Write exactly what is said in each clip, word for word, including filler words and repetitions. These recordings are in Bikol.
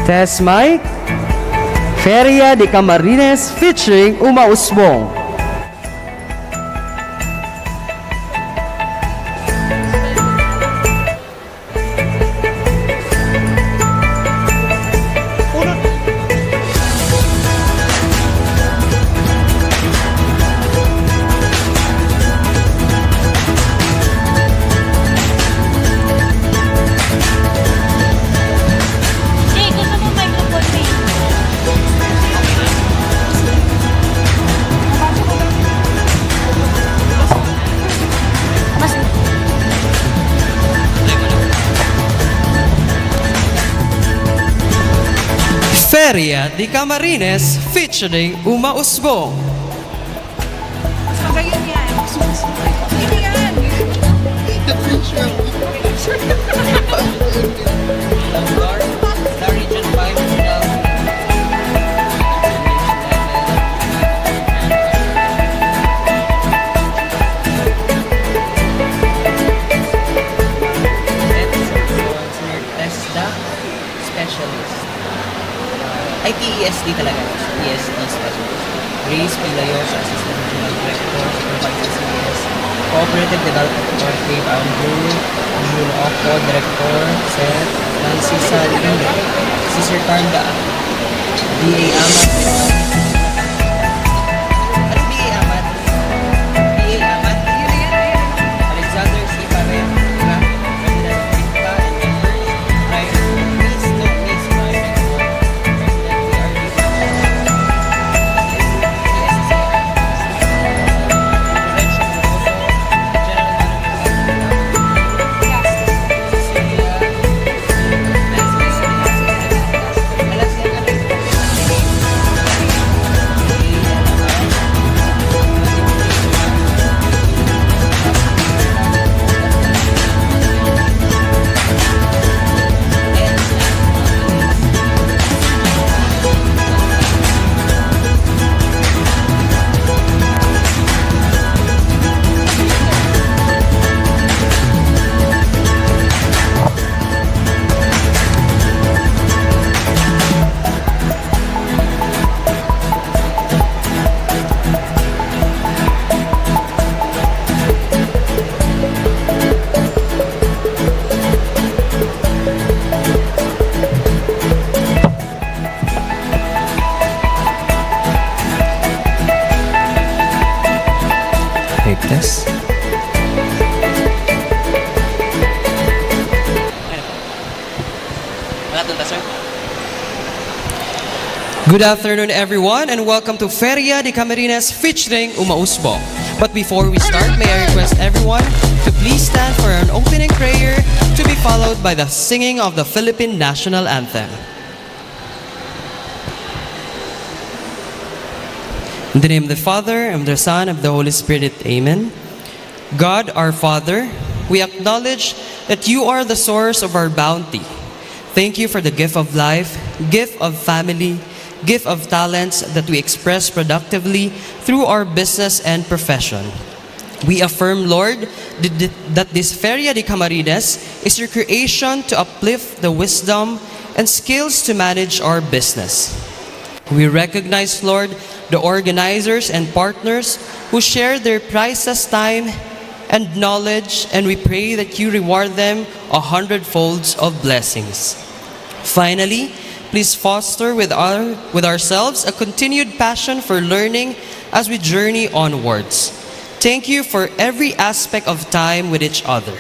Test mic. Feria de Camarines featuring Uma Usbong. Jay, gusto mo microphone, Jay? Mas Feria de Camarines featuring Uma Usbong. Magayon yan. Hindi yan. The pressure. The Region five. Test the specialist. Ay, T E S D talaga. T E S D specialist. Grace Pilayosa, Assistant Regional Director, Supervisor C D S. Cooperative Development Authority, Andrew, Andrew Oco, Director, Sir Nancy Salino, si Sir Carla, D A Amat, ano D A Amat? D A Amat, Alexander C. Barrera, Take this. Ano po? Wala doon ta, sir? Good afternoon, everyone, and welcome to Feria de Camarines featuring Uma Usbong. But before we start, may I request everyone to please stand for an opening prayer to be followed by the singing of the Philippine National Anthem. In the name of the Father, and of the Son, and of the Holy Spirit. Amen. God, our Father, we acknowledge that you are the source of our bounty. Thank you for the gift of life, gift of family, gift of talents that we express productively through our business and profession. We affirm, Lord, th-, th-, that this Feria de Camarines is your creation to uplift the wisdom and skills to manage our business. We recognize, Lord, the organizers and partners who share their priceless time and knowledge, and we pray that you reward them a hundredfolds of blessings. Finally, please foster with our, with ourselves a continued passion for learning as we journey onwards. Thank you for every aspect of time with each other.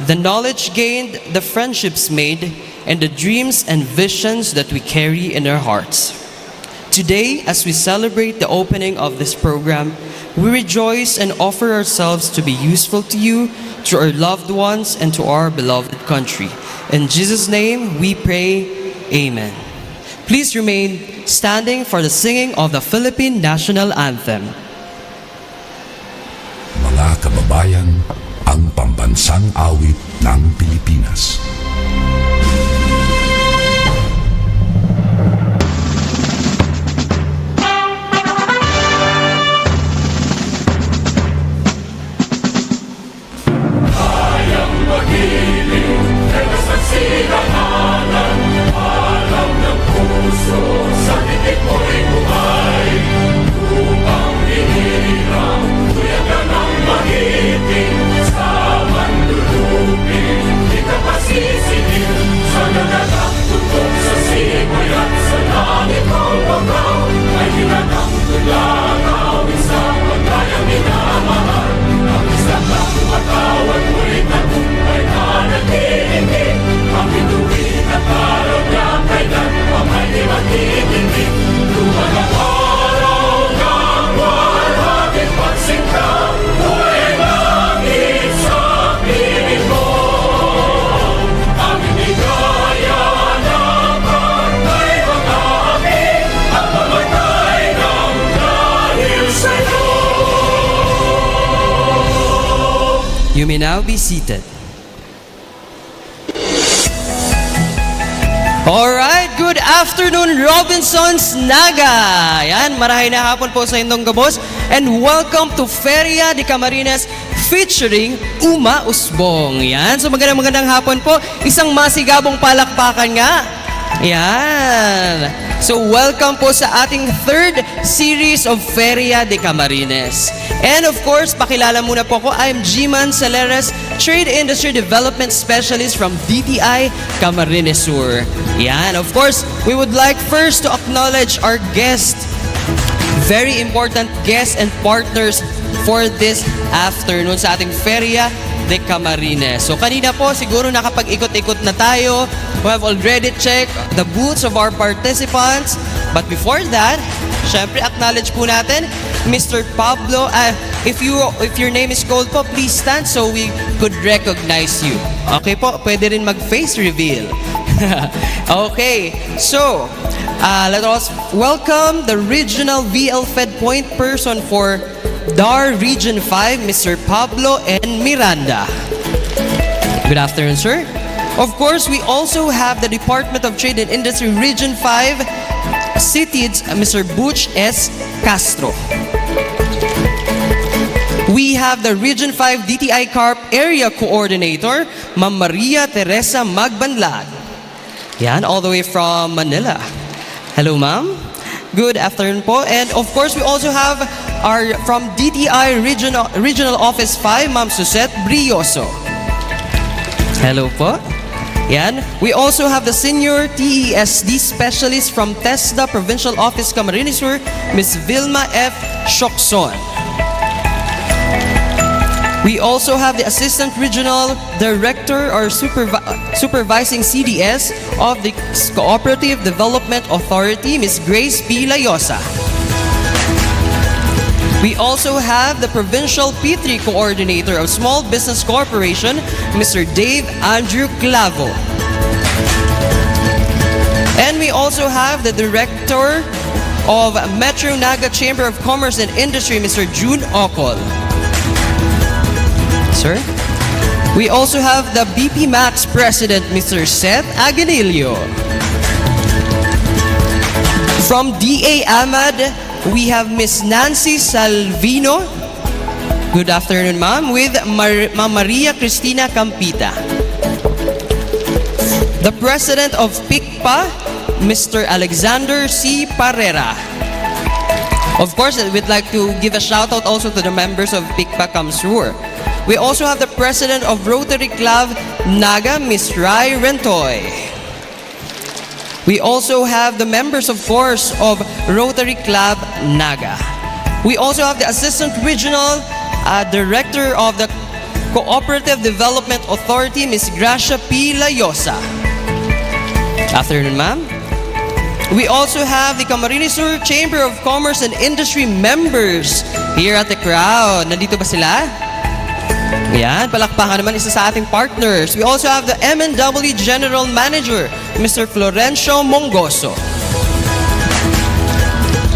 The knowledge gained, the friendships made, and the dreams and visions that we carry in our hearts. Today, as we celebrate the opening of this program, we rejoice and offer ourselves to be useful to you, to our loved ones, and to our beloved country. In Jesus' name, we pray. Amen. Please remain standing for the singing of the Philippine National Anthem. Mga kababayan, ang pambansang awit ng Pilipinas. You may now be seated. Alright, good afternoon, Robinsons Naga! Yan, marahay na hapon po sa indong gabos, and welcome to Feria de Camarines featuring Uma Usbong. Yan, so magandang, magandang hapon po. Isang masigabong palakpakan nga. Yan. So, welcome po sa ating third series of Feria de Camarines. And of course, pakilala muna po ako. I'm G-Man Celeres, Trade Industry Development Specialist from D T I Camarines Sur. Yan. Of course, we would like first to acknowledge our guest, very important guests and partners for this afternoon sa ating Feria de Camarines. So, kanina po, siguro nakapag-ikot-ikot na tayo. We have already checked the booths of our participants. But before that, syempre, acknowledge po natin Mister Pablo. Ah, if you, if your name is called po, please stand so we could recognize you. Okay po, pwede rin mag-face reveal. Okay, so, ah, let us welcome the regional V L Fed point person for D A R Region five, Mister Pablo N. Miranda. Good afternoon, sir. Of course, we also have the Department of Trade and Industry Region five, CTIDS, Mister Butch S. Castro. We have the Region five D T I Corp Area Coordinator, Ma'am Maria Teresa Magbanlag. Yan, all the way from Manila. Hello, ma'am. Good afternoon po. And of course, we also have our, from D T I Regional, Regional Office five, Ma'am Suzette Brioso. Hello po. Yan. We also have the Senior T E S D Specialist from TESDA Provincial Office, Camarines Sur, Miss Vilma F. Siocson. We also have the Assistant Regional Director or Supervi- Supervising C D S of the Cooperative Development Authority, Miss Grace P. Layosa. We also have the Provincial P three Coordinator of Small Business Corporation, Mister Dave Andrew Clavo. And we also have the Director of Metro Naga Chamber of Commerce and Industry, Mister June Ocol. Sir? We also have the B P Max President, Mister Seth Aganillo. From D A Amad, we have Miss Nancy Salvino. Good afternoon, ma'am. With Mar- Ma'am Maria Cristina Campita. The President of PICPA, Mister Alexander C. Parrera. Of course, we'd like to give a shout out also to the members of PICPA CamSur. We also have the President of Rotary Club Naga, Miss Rai Rentoy. We also have the members, of course, of Rotary Club Naga. We also have the Assistant Regional uh, Director of the Cooperative Development Authority, Miss Gracia P. Layosa. Afternoon, ma'am. We also have the Camarines Sur Chamber of Commerce and Industry members here at the crowd. Nandito ba sila? Yan, palakpakan naman isa sa ating partners. We also have the M N W General Manager, Mister Florencio Mongoso.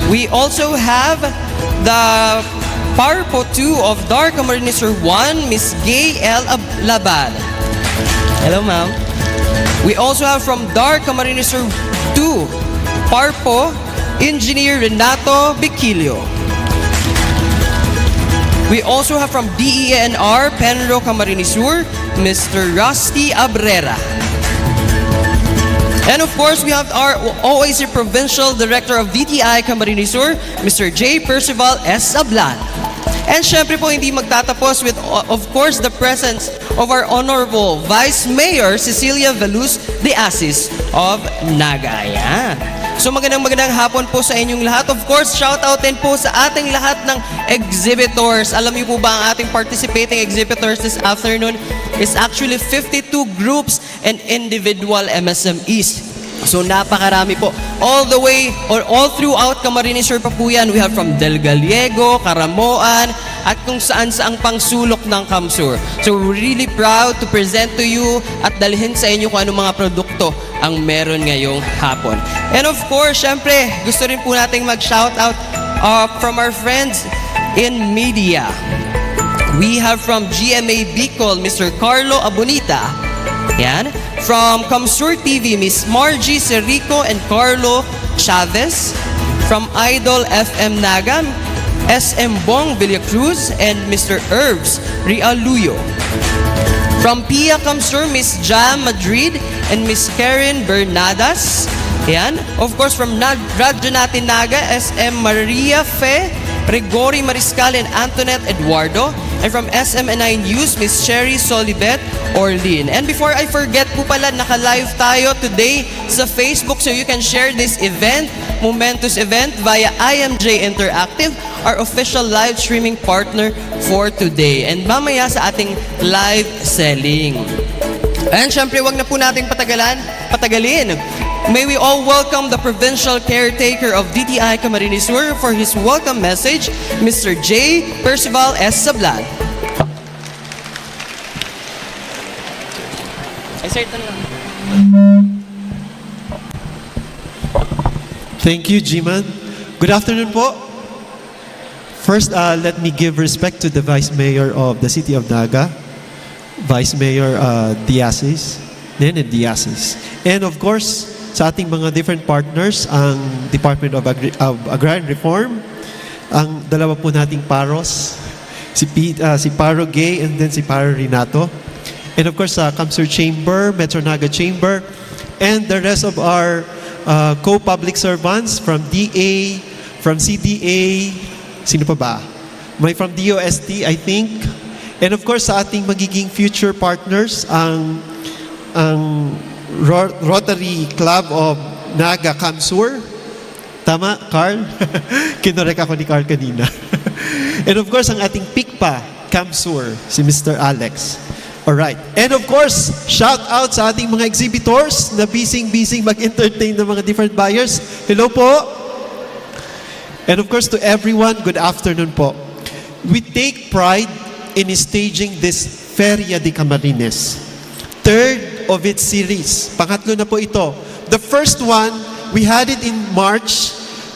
We also have the PARPO two of DAR Camarines Sur one, Miss Gay L. Ab- Labal. Hello, ma'am. We also have from DAR Camarines Sur two, PARPO, Engineer Renato Biquilio. We also have from DENR Penro Camarines Sur, Mister Rusty Abrera. And of course, we have our OAC Provincial Director of DTI Camarines Sur, Mister J Percival S. Sablan. And syempre po, hindi magtatapos with, o- of course, the presence of our Honorable Vice Mayor Cecilia Veluz de Asis of Naga. Ayan. So magandang magandang hapon po sa inyong lahat. Of course, shout out din po sa ating lahat ng exhibitors. Alam niyo po ba, ang ating participating exhibitors this afternoon is actually fifty-two groups and individual M S M Es. So napakarami po. All the way or all throughout Camarines Sur pa po yan. We have from Del Gallego, Caramoan, at kung saan-saang pang sulok ng CamSur. So we're really proud to present to you at dalhin sa inyo kung anong mga produkto ang meron ngayong hapon. And of course, syempre, gusto rin po nating mag-shout out uh, from our friends in media. We have from G M A Bicol, Mister Carlo Abonita. Yan. From CamSur T V, Miss Margie Serico and Carlo Chavez. From Idol F M Naga, S M Bong Villacruz and Mister Herbs Realuyo. From Pia CamSur, Miss Jam Madrid and Miss Karen Bernadas. Yan. Of course, from Nad- Radyo Natin Naga, S M Maria Fe, Gregory Mariscal and Antoinette Eduardo. And from S M N I News, Miss Cherry Solibet Orlin. And before I forget po pala, naka-live tayo today sa Facebook, so you can share this event, momentous event, via I M J Interactive, our official live streaming partner for today. And mamaya sa ating live selling. And syempre, wag na po nating patagalan, patagalin. May we all welcome the provincial caretaker of D T I Camarines Sur for his welcome message, Mister J Percival S. Sablan. Ay, sir, ito na lang. Thank you, Jiman. Good afternoon po. First, uh, let me give respect to the Vice Mayor of the City of Naga, Vice Mayor uh, Diasis, Nene Diasis. And of course, sa ating mga different partners, ang Department of, Agri- of Agrarian Reform, ang dalawa po nating paros, si, P- uh, si Paro Gay and then si Paro Renato. And of course, sa CamSur Chamber, Metro Naga Chamber, and the rest of our uh, co-public servants from D A, from C D A, sino pa ba? May from D O S T, I think. And of course, sa ating magiging future partners, ang ang Ro- Rotary Club of Naga CamSur. Tama, Carl? Kinorek ako ni Carl kanina. And of course, ang ating PICPA, CamSur, si Mister Alex. Alright. And of course, shout out sa ating mga exhibitors na busy-busy mag-entertain ng mga different buyers. Hello po. And of course, to everyone, good afternoon po. We take pride in staging this Feria de Camarines, third of its series. Pangatlo na po ito. The first one, we had it in March.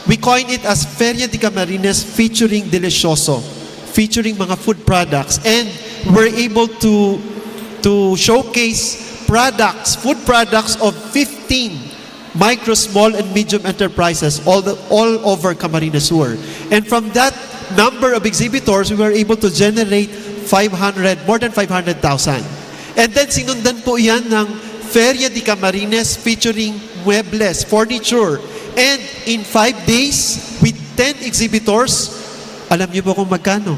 We coined it as Feria de Camarines featuring Delicioso, featuring mga food products. And we're able to, to showcase products, food products of fifteen micro, small, and medium enterprises all, the, all over Camarines Sur. And from that number of exhibitors, we were able to generate five hundred, more than five hundred thousand. And then sinundan po yan ng Feria de Camarines featuring muebles, furniture. And in five days, with ten exhibitors, alam niyo po kung magkano?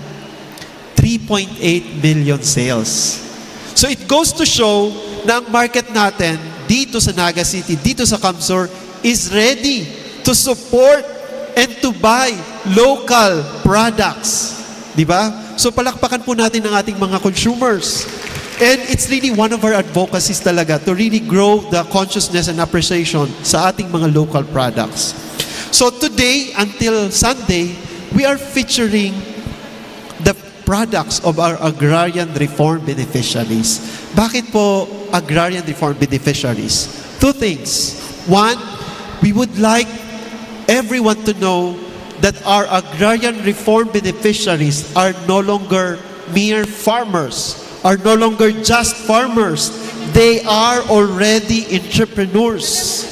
Three point eight million sales. So it goes to show na ang market natin dito sa Naga City, dito sa CamSur, is ready to support and to buy local products. Di ba? So palakpakan po natin ang ating mga consumers. And it's really one of our advocacies talaga to really grow the consciousness and appreciation sa ating mga local products. So today until Sunday, we are featuring the products of our agrarian reform beneficiaries. Bakit po agrarian reform beneficiaries? Two things. One, we would like everyone to know that our agrarian reform beneficiaries are no longer mere farmers, are no longer just farmers. They are already entrepreneurs.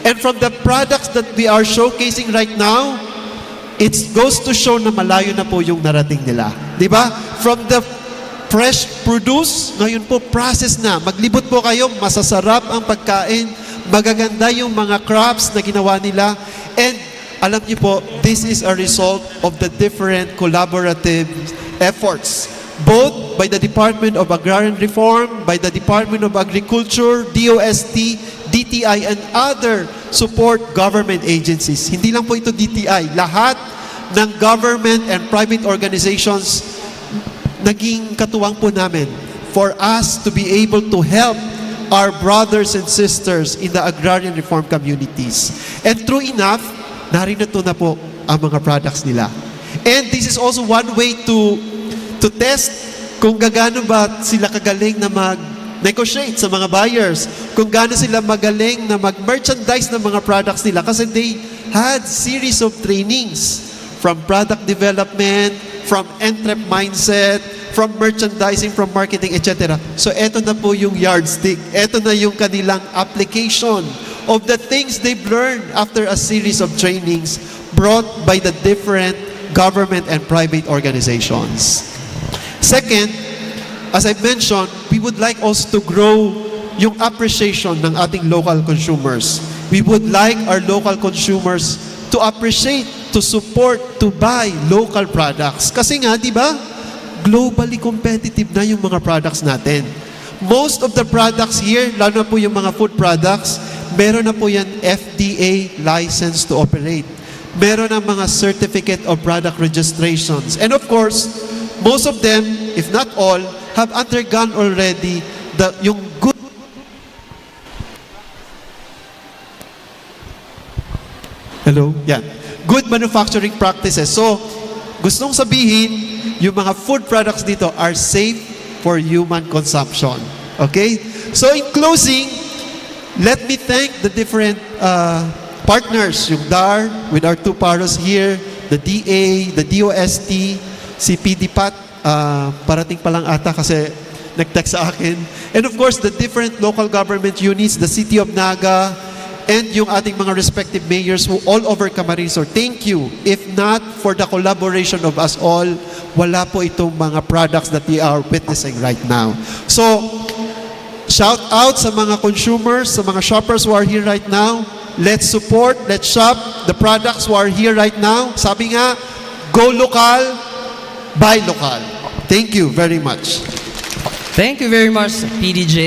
And from the products that we are showcasing right now, it goes to show na malayo na po yung narating nila. Di ba? From the fresh produce, ngayon po process na. Maglibot po kayo, masasarap ang pagkain, magaganda yung mga crops na ginawa nila. And alam niyo po, this is a result of the different collaborative efforts, both by the Department of Agrarian Reform, by the Department of Agriculture, D O S T, D T I, and other support government agencies. Hindi lang po ito D T I, lahat ng government and private organizations naging katuwang po namin for us to be able to help our brothers and sisters in the agrarian reform communities. And true enough, narito na po ang mga products nila. And this is also one way to to test kung gagano ba sila kagaling na mag-negotiate sa mga buyers, kung gaano sila magaling na mag-merchandise ng mga products nila kasi they had series of trainings from product development, from entrep mindset, from merchandising, from marketing, et cetera. So eto na po yung yardstick. Eto na yung kanilang application of the things they've learned after a series of trainings brought by the different government and private organizations. Second, as I mentioned, we would like also to grow yung appreciation ng ating local consumers. We would like our local consumers to appreciate, to support, to buy local products. Kasi nga, di ba, globally competitive na yung mga products natin. Most of the products here, lalo na po yung mga food products, meron na po yan F D A license to operate. Meron ng mga certificate of product registrations. And of course, most of them, if not all, have undergone already the, yung good Hello? Yan. Good manufacturing practices. So, gustong sabihin, yung mga food products dito are safe for human consumption. Okay? So, in closing, let me thank the different uh, partners, yung D A R with our two paros here, the D A, the D O S T, si P D Pat, ah, parating pa lang ata kasi nag-text sa akin. And of course, the different local government units, the City of Naga, and yung ating mga respective mayors who all over Camarines Sur. Thank you. If not for the collaboration of us all, wala po itong mga products that we are witnessing right now. So, shout out sa mga consumers, sa mga shoppers who are here right now. Let's support, let's shop the products who are here right now. Sabi nga, go local, buy local. Thank you very much. Thank you very much, P D J.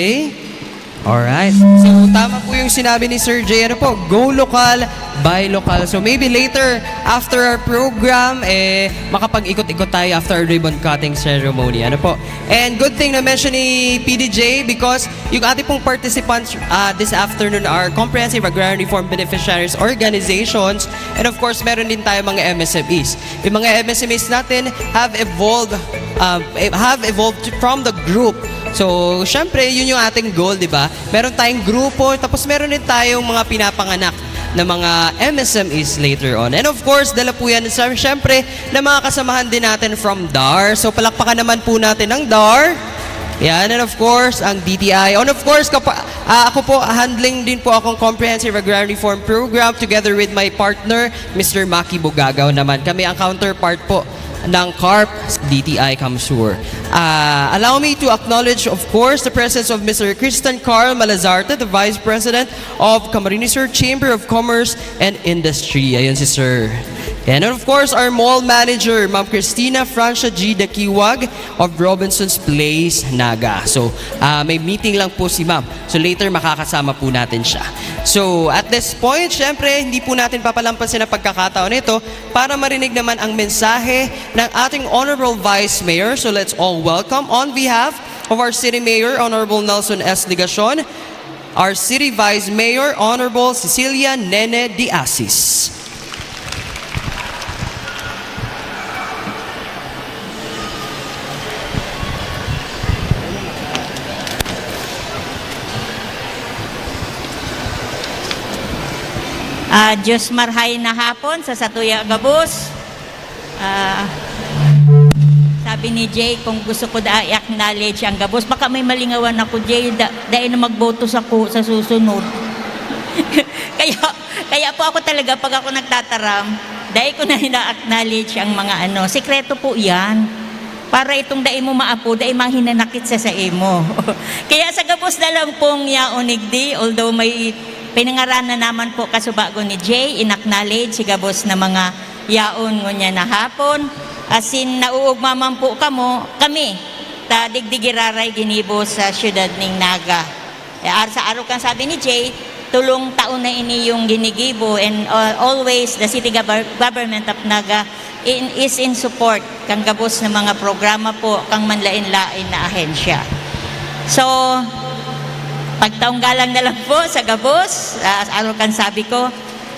Alright. So, tama po yung sinabi ni Sir Jay. Ano po? Go local, buy local. So, maybe later, after our program, eh, makapag-ikot-ikot tayo after our ribbon cutting ceremony. Ano po? And good thing na mention ni P D J because yung ating pong participants uh, this afternoon are comprehensive agrarian reform beneficiaries organizations, and of course, meron din tayo mga M S M Es. Yung mga M S M Es natin have evolved uh, have evolved from the group. So, syempre, yun yung ating goal, di ba? Meron tayong grupo, tapos meron din tayong mga pinapanganak na mga M S M Es later on. And of course, dala po yan, syempre, ng mga kasamahan din natin from DAR. So, palakpakan naman po natin ang DAR. Yan, and of course, ang D T I. And of course, kapa- uh, ako po, handling din po akong Comprehensive Agrarian Reform Program together with my partner, Mister Maki Bugagaw naman. Kami ang counterpart po ng CARP, D T I CamSur. Uh, allow me to acknowledge, of course, the presence of Mister Christian Carl Malazarte, the Vice President of Camarines Sur Chamber of Commerce and Industry. Ayun si Sir. And of course, our mall manager, Ma'am Christina Francia G. Dakiwag of Robinson's Place, Naga. So, uh, may meeting lang po si Ma'am. So, later makakasama po natin siya. So, at this point, syempre, hindi po natin papalampasin ang pagkakataon nito para marinig naman ang mensahe ng ating Honorable Vice Mayor. So, let's all welcome on behalf of our City Mayor, Honorable Nelson S. Legacion, our City Vice Mayor, Honorable Cecilia Nene de Asis. Ah, Diyos marhay na hapon sa satuya gabos. Ah, sabi ni Jay, kung gusto ko da i-acknowledge ang gabos, baka may malingawan ako, Jay, da, dai na magboto sa ko sa susunod. kaya, kaya po ako talaga, pag ako nagtataram, dai ko na ina-acknowledge ang mga ano. Sikreto po yan. Para itong dai mo maapo, dai mahinanakit sa saimo. Kaya sa gabos na lang pong yaon igdi, although may pinangaranan naman po kasubago ni Jay, in-acknowledge si gabos na mga yaon ngunyan na hapon. Asin nauugma man po kamo, kami, ta digdi giraray ginibo sa siyudad ning Naga. Eh, ar- sa araw kan sabi ni Jay, tulong taon na ini yung ginigibo and uh, always the city gover- government of Naga in, is in support kan gabos na mga programa po kang manlain-lain na ahensya. So, pagtaong galang na lang po sa gabos, ah, sa araw kan sabi ko,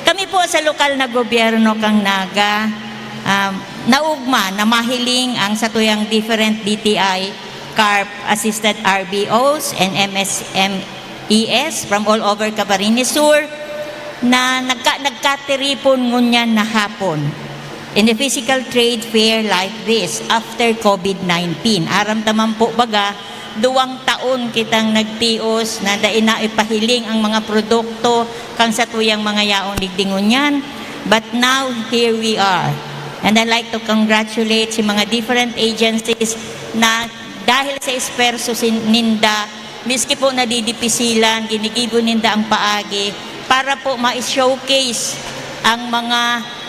kami po sa lokal na gobyerno kang Naga, um, naugma na mahiling ang satuyang different D T I, CARP assisted R B Os and M S M Es from all over Camarines Sur na nagka, nagkatiripon ngunyan na hapon in a physical trade fair like this after COVID nineteen. Aram ta man po baga, duwang taon kitang nagtios na dai na ipahiling ang mga produkto kan satuyang mga yaon digdi ngunyan. But now, here we are. And I'd like to congratulate si mga different agencies na dahil sa esperso sin- ninda, miski po nadidipisilan, ginigibo ninda ang paagi para po ma-showcase ang mga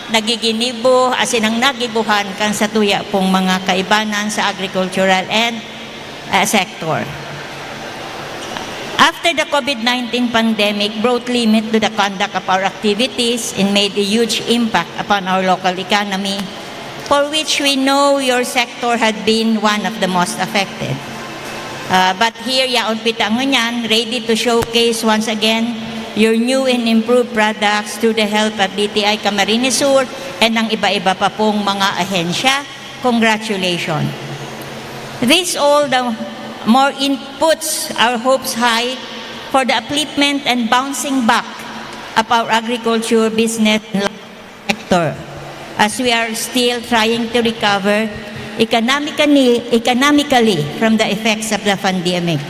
nagiginibo, asin ang nagibuhan kan satuya pong mga kaibanan sa agricultural and ah, sector. After the COVID nineteen pandemic brought limit to the conduct of our activities and made a huge impact upon our local economy, for which we know your sector had been one of the most affected. Uh, but here, yaon pita ngunyan, ready to showcase once again your new and improved products through the help of D T I Camarines Sur and ang iba-iba pa pong mga ahensya. Congratulations. This all the more inputs our hopes high for the upliftment and bouncing back of our agriculture business and life sector as we are still trying to recover economically, economically from the effects of the pandemic.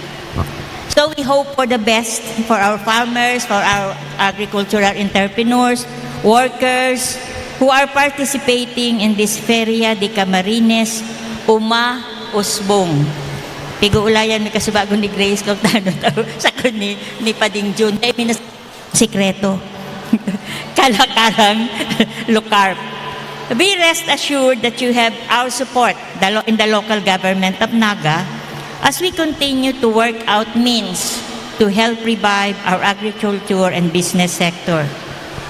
So we hope for the best for our farmers, for our agricultural entrepreneurs, workers who are participating in this Feria de Camarines Uma Usbong. Piguulayan mi kasubago ni Grace kung tano to sa ni, ni Pading Jun. Dahil may nas- sikreto. Kalakarang Lucarp. Be rest assured that you have our support the lo- in the local government of Naga as we continue to work out means to help revive our agriculture and business sector,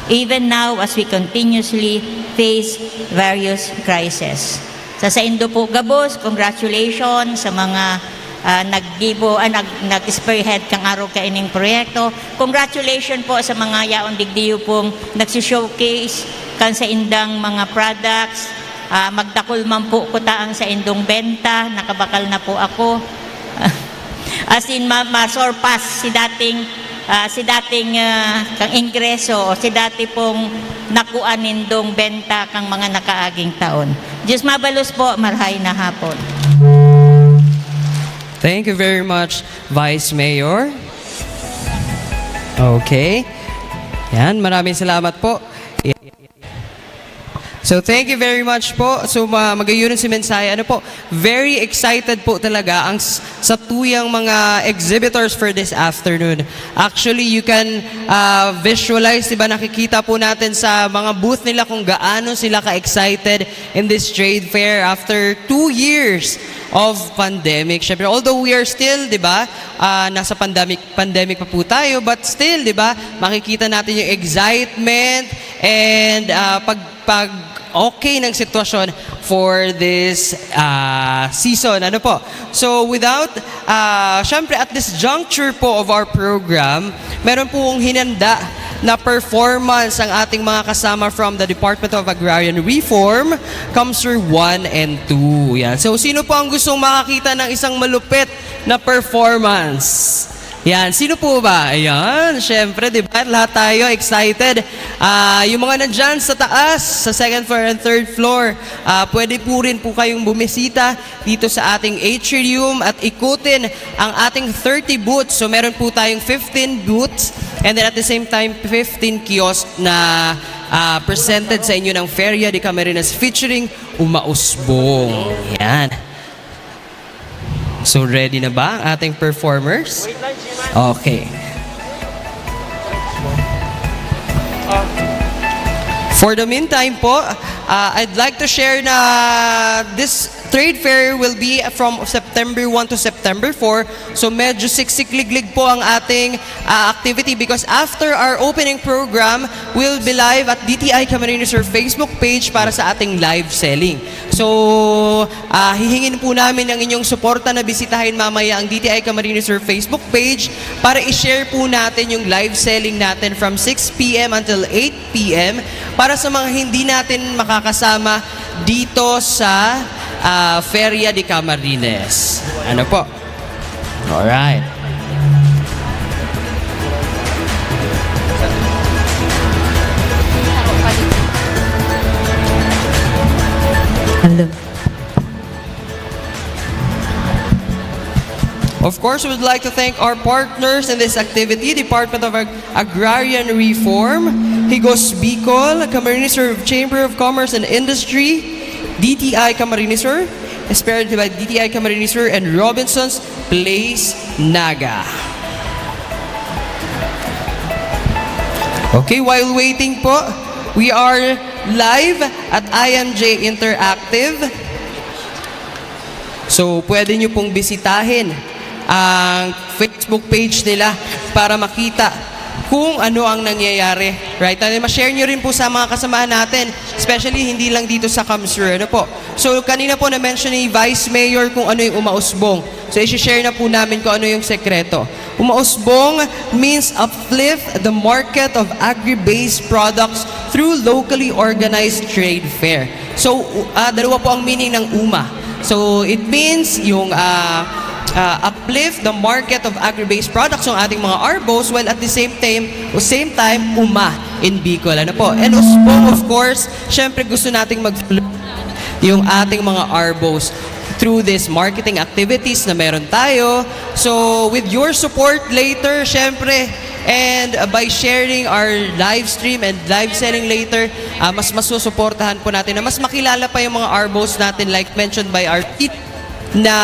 even now as we continuously face various crises. Sa saindo po gabos, congratulations sa mga, ah, naggibo, ah, nag-, nag-spearhead kan arog kaining proyekto. Congratulations po sa mga yaon digdiyo pong nagsi-showcase kan saindang mga products. Ah, magdakul man po kuta ang saindong benta, nakabakal na po ako. As in, ma-, ma-surpass si dating, ah, si dating, ah, kang ingreso o si dati pong nakuha nindong benta kang mga nakaaging taon. Diyos mabalos po, marhay na hapon. Thank you very much, Vice Mayor. Okay. Yan, maraming salamat po. So thank you very much po. So ma magayunon si mensahe. Ano po, very excited po talaga ang s- sa tuyang mga exhibitors for this afternoon. Actually, you can uh, visualize, diba, nakikita po natin sa mga booth nila kung gaano sila ka-excited in this trade fair after two years of pandemic. Syempre, although we are still, diba, uh, nasa pandemic pandemic pa po tayo, but still, diba, makikita natin yung excitement and uh, pag pag okay ng sitwasyon for this uh, season. Ano po? So without, uh, syempre at this juncture po of our program, meron pong hinanda na performance ang ating mga kasama from the Department of Agrarian Reform, CoMSRE one and two. Yan. So sino po ang gustong makakita ng isang malupit na performance? Yan, sino po ba? Ayan, syempre, di ba? Lahat tayo excited. Ah, yung mga nandyan sa taas, sa second floor and third floor, ah, pwede po rin po kayong bumisita dito sa ating atrium at ikutin ang ating thirty booths. So meron po tayong fifteen booths and then at the same time fifteen kiosk na ah, presented sa inyo ng Feria de Camarines featuring Uma Usbong. Yan. So ready na ba ang ating performers? Okay. For the meantime po, uh, I'd like to share na this trade fair will be from September one to September four. So medyo siksikliglig po ang ating uh, activity because after our opening program, we'll be live at D T I Camarines Sur Facebook page para sa ating live selling. So, uh, hihingin po namin ang inyong suporta na bisitahin mamaya ang D T I Camarines Sur Facebook page para i-share po natin yung live selling natin from six p.m. until eight p.m. para sa mga hindi natin makakasama dito sa uh, Feria de Camarines. Ano po? Alright. Hello. Of course, we would like to thank our partners in this activity, Department of Ag- Agrarian Reform, Higos Bicol, Camarines Sur Chamber of Commerce and Industry, D T I Camarines Sur, spearheaded by D T I Camarines Sur and Robinson's Place Naga. Okay, while waiting po, we are live at I M J Interactive. So, pwede nyo pong bisitahin ang Facebook page nila para makita kung ano ang nangyayari. Right? And ma-share nyo rin po sa mga kasamahan natin, especially hindi lang dito sa CamSur. Ano po? So, kanina po na-mention ni Vice Mayor kung ano yung umausbong. So, isi-share na po namin kung ano yung sekreto. Umausbong means uplift the market of agri-based products through locally organized trade fair. So, uh, dalawa po ang meaning ng uma. So, it means yung uh, uh, uplift the market of agri-based products ng ating mga arbos while at the same time, same time, uma in Bicol. Ano po? And usbong, of course, syempre gusto nating mag yung ating mga arbos through these marketing activities na meron tayo. So, with your support later, syempre, and uh, by sharing our live stream and live selling later, uh, mas masusuportahan po natin na mas makilala pa yung mga arbos natin like mentioned by our team na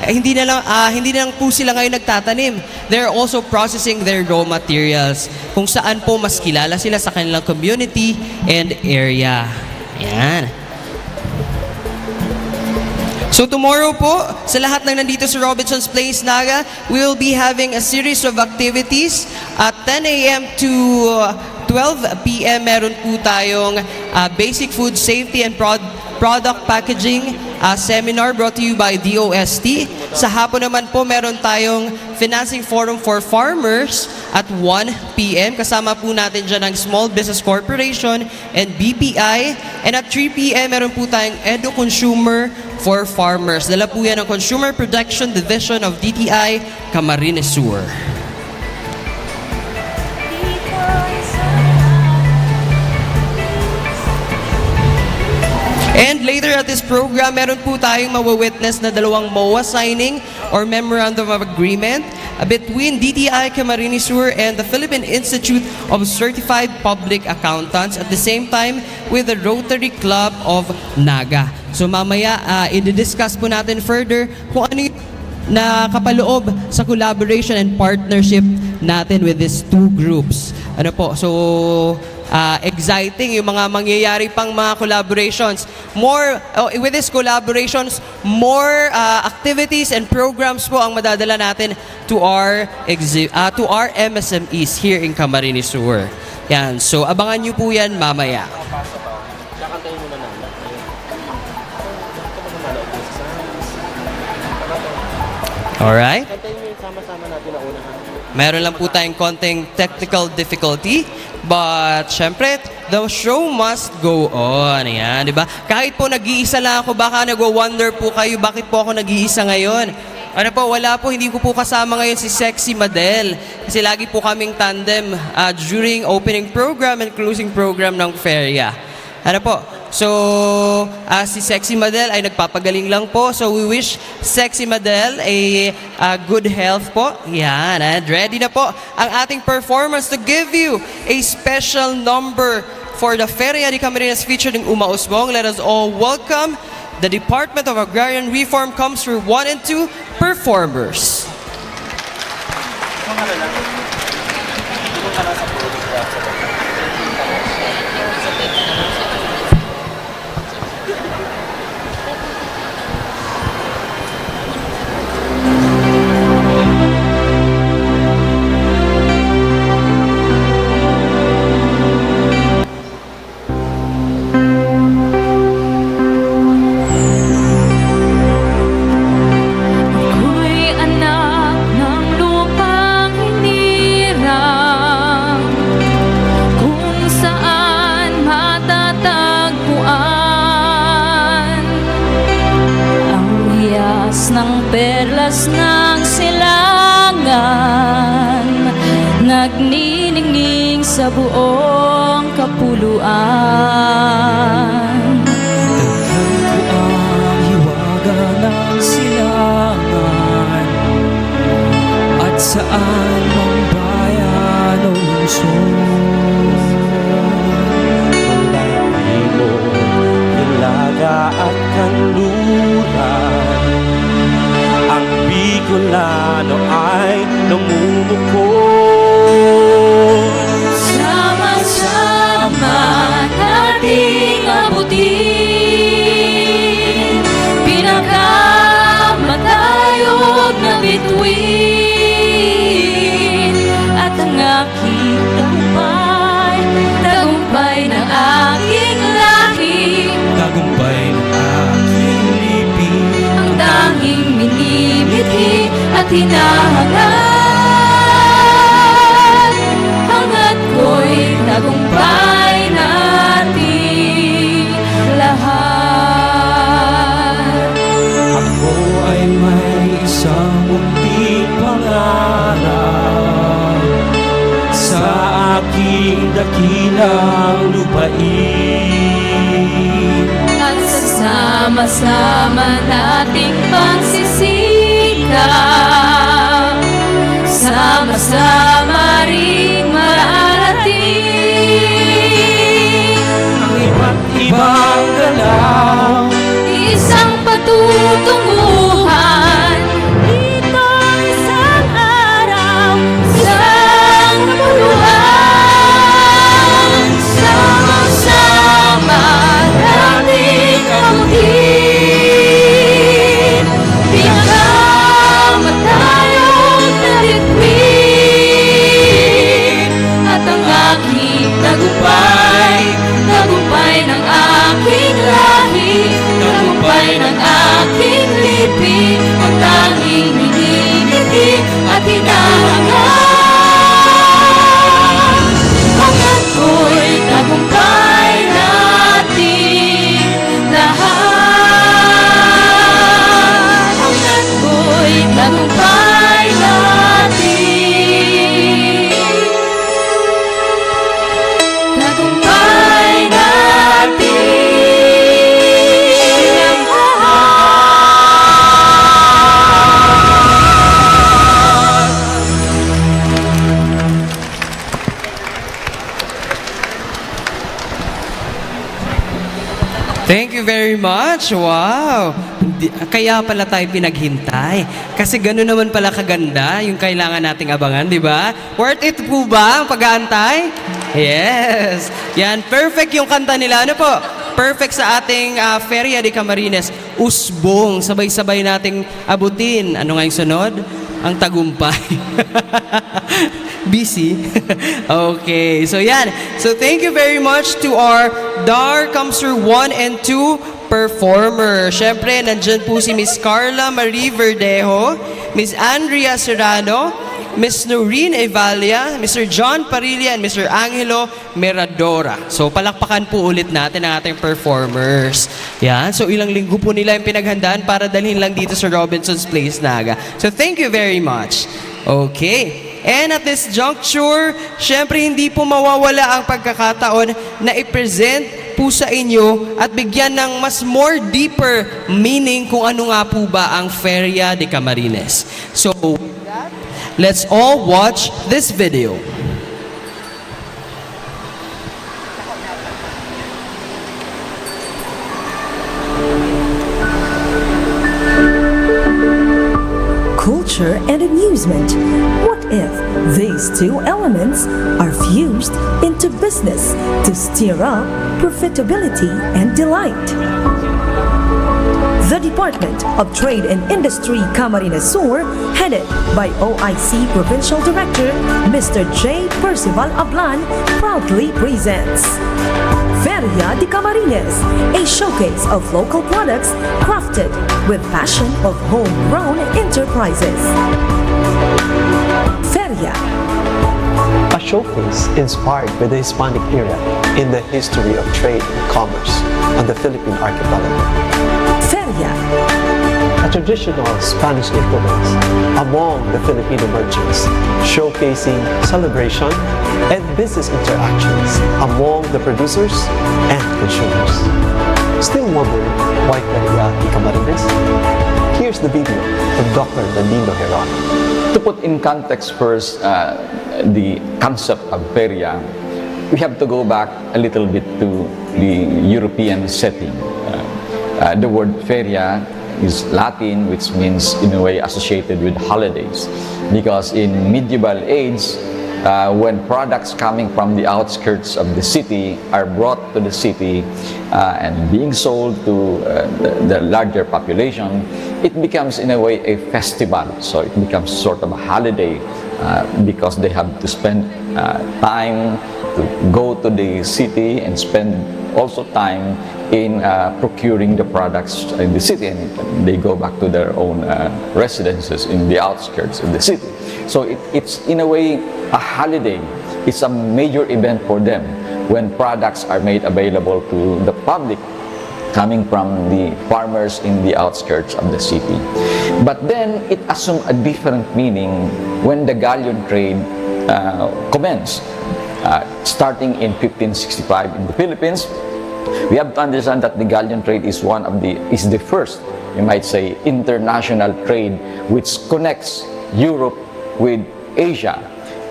hindi na lang uh, hindi na lang po sila ngayon nagtatanim. They're also processing their raw materials kung saan po mas kilala sila sa kanilang community and area. Yan. So tomorrow po, sa lahat ng nandito sa Robinson's Place, Naga, we will be having a series of activities. At ten a m to, uh, twelve p m, meron po tayong, uh, basic food safety and prod-, product packaging, uh, seminar brought to you by D O S T. Sa hapon naman po, meron tayong financing forum for farmers at one p m. Kasama po natin dyan ang Small Business Corporation and B P I. And at three p m, meron po tayong Edu Consumer for Farmers. Dala po yan ng Consumer Protection Division of D T I Camarines Sur. And later at this program, meron po tayong mawi-witness na dalawang moa signing or Memorandum of Agreement, uh, between D T I Camarines Sur and the Philippine Institute of Certified Public Accountants, at the same time with the Rotary Club of Naga. So mamaya, uh, i-discuss po natin further kung ano yung nakapaloob sa collaboration and partnership natin with these two groups. Ano po? So, uh, exciting yung mga mangyayari pang mga collaborations. More, uh, with these collaborations, more, uh, activities and programs po ang madadala natin to our exi-, uh, to our M S M Es here in Camarines Sur. Yan. So, abangan nyo po yan mamaya. Kakantahin muna namin. Alright. Kantahin mo yung sama-sama natin na una, ha? Meron lang po tayong konting technical difficulty, but syempre, the show must go on. Ayan, di ba? Kahit po nag-iisa lang ako, baka nagwa-wonder po kayo, bakit po ako nag-iisa ngayon? Ano po, wala po, hindi ko po kasama ngayon si Sexy Madel. Kasi lagi po kaming tandem, ah, during opening program and closing program ng Feria. Ano po? So, ah, si Sexy Madel ay nagpapagaling lang po. So, we wish Sexy Madel a, ah, good health po. Yan, and ready na po ang ating performance to give you a special number for the Feria de Camarines featuring Uma Usbong. Let us all welcome the Department of Agrarian Reform Comes for one and two performers. Ako'y anak ng lupang hinirang, kung saan matatagpuan ang hiyas ng perlas ng silangan, nagniningning sa buong kapuluan. Taghan ko ang hiwaga ng silangan at saan mang bayan o lungsod. Walang imo, hilaga at kanluran, ang Bicolano ay namumukod. Sama-sama nating abutin pinakamatayog na bituin at ang aking tagumpay, tagumpay ng aking lahi, tagumpay ng aking lipi, ang tanging minimithi at hinahangad, hangad ko'y tagumpay nating lahat. Ako ay may isang munting pangarap sa aking dakilang lupain. At sa sama-sama nating pagsisikap, sama-sama ring marating ang iba't ibang galaw, isang patutunguhan. Dito isang araw, isang kapuluan, sama-sama nating abutin. Ng aking lipi, ang tanging minimiti at hinahangaan. Ang ako'y tagumpay nating lahat. Ang ako'y tagumpay natin. Tagumpay natin. Thank you very much. Wow! Hindi, kaya pala tayo pinaghintay. Kasi gano'n naman pala kaganda yung kailangan nating abangan, di ba? Worth it po ba ang pag-aantay? Yes! Yan, perfect yung kanta nila. Ano po? Perfect sa ating ah, Feria de Camarines. Usbong, sabay-sabay nating abutin. Ano nga yung sunod? Ang tagumpay. Busy. Okay. So yan. So thank you very much to our Dar Kamsur one and two performer. Siyempre, nandyan po si Miss Carla Marie Verdejo, Miss Andrea Serrano, Miss Noreen Evalia, Mister John Parilla, and Mister Angelo Meradora. So, palakpakan po ulit natin ang ating performers. Yan. So, ilang linggo po nila yung pinaghandaan para dalhin lang dito sa Robinson's Place, Naga. So, thank you very much. Okay. And at this juncture, syempre hindi po mawawala ang pagkakataon na i-present po sa inyo at bigyan ng mas more deeper meaning kung ano nga po ba ang Feria de Camarines. So, with that, let's all watch this video. Culture and amusement. What if these two elements are fused into business to stir up profitability and delight? The Department of Trade and Industry Camarines Sur, headed by O I C Provincial Director Mister J Percival Ablan, proudly presents Feria de Camarines, a showcase of local products crafted with passion of homegrown enterprises. Feria. A showcase inspired by the Hispanic era in the history of trade and commerce on the Philippine archipelago. Feria. A traditional Spanish influence among the Filipino merchants, showcasing celebration and business interactions among the producers and consumers. Still wondering why Feria de Camarines? Here's the video from Doctor Danilo Heron. To put in context first, uh, the concept of feria, we have to go back a little bit to the European setting. Uh, uh, the word feria is Latin, which means, in a way, associated with holidays. Because in medieval age, uh, when products coming from the outskirts of the city are brought to the city uh, and being sold to uh, the, the larger population, it becomes, in a way, a festival. So it becomes sort of a holiday uh, because they have to spend uh, time to go to the city and spend also time in uh, procuring the products in the city, and they go back to their own uh, residences in the outskirts of the city. So it, it's in a way a holiday. It's a major event for them when products are made available to the public coming from the farmers in the outskirts of the city. But then it assumed a different meaning when the galleon trade uh, commenced, uh, starting in fifteen sixty-five in the Philippines. We have to understand that the galleon trade is one of the is the first, you might say, international trade which connects Europe with Asia.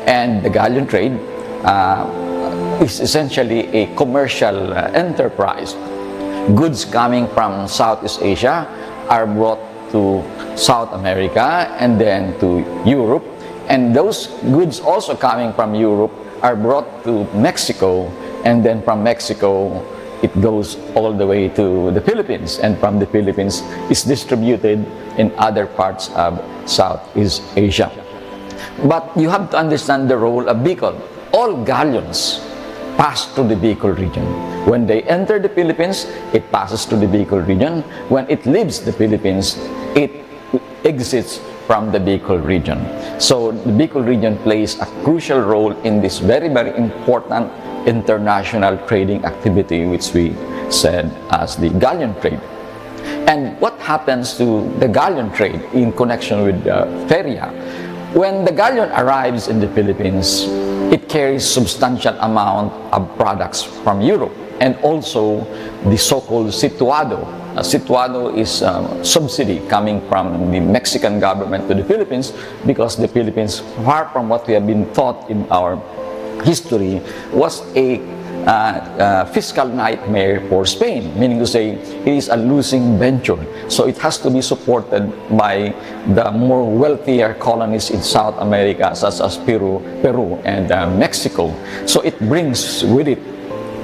And the galleon trade uh, is essentially a commercial uh, enterprise. Goods coming from Southeast Asia are brought to South America and then to Europe. And those goods also coming from Europe are brought to Mexico, and then from Mexico, it goes all the way to the Philippines, and from the Philippines, it's distributed in other parts of Southeast Asia. But you have to understand the role of Bicol. All galleons pass through the Bicol region. When they enter the Philippines, it passes through the Bicol region. When it leaves the Philippines, it exits from the Bicol region. So the Bicol region plays a crucial role in this very, very important international trading activity, which we said as the galleon trade. And what happens to the galleon trade in connection with uh, Feria? When the galleon arrives in the Philippines, it carries substantial amount of products from Europe and also the so-called situado. Uh, situado is um, subsidy coming from the Mexican government to the Philippines because the Philippines, far from what we have been taught in our history, was a uh, uh, fiscal nightmare for Spain, meaning to say it is a losing venture. So it has to be supported by the more wealthier colonies in South America, such as Peru, Peru and uh, Mexico. So it brings with it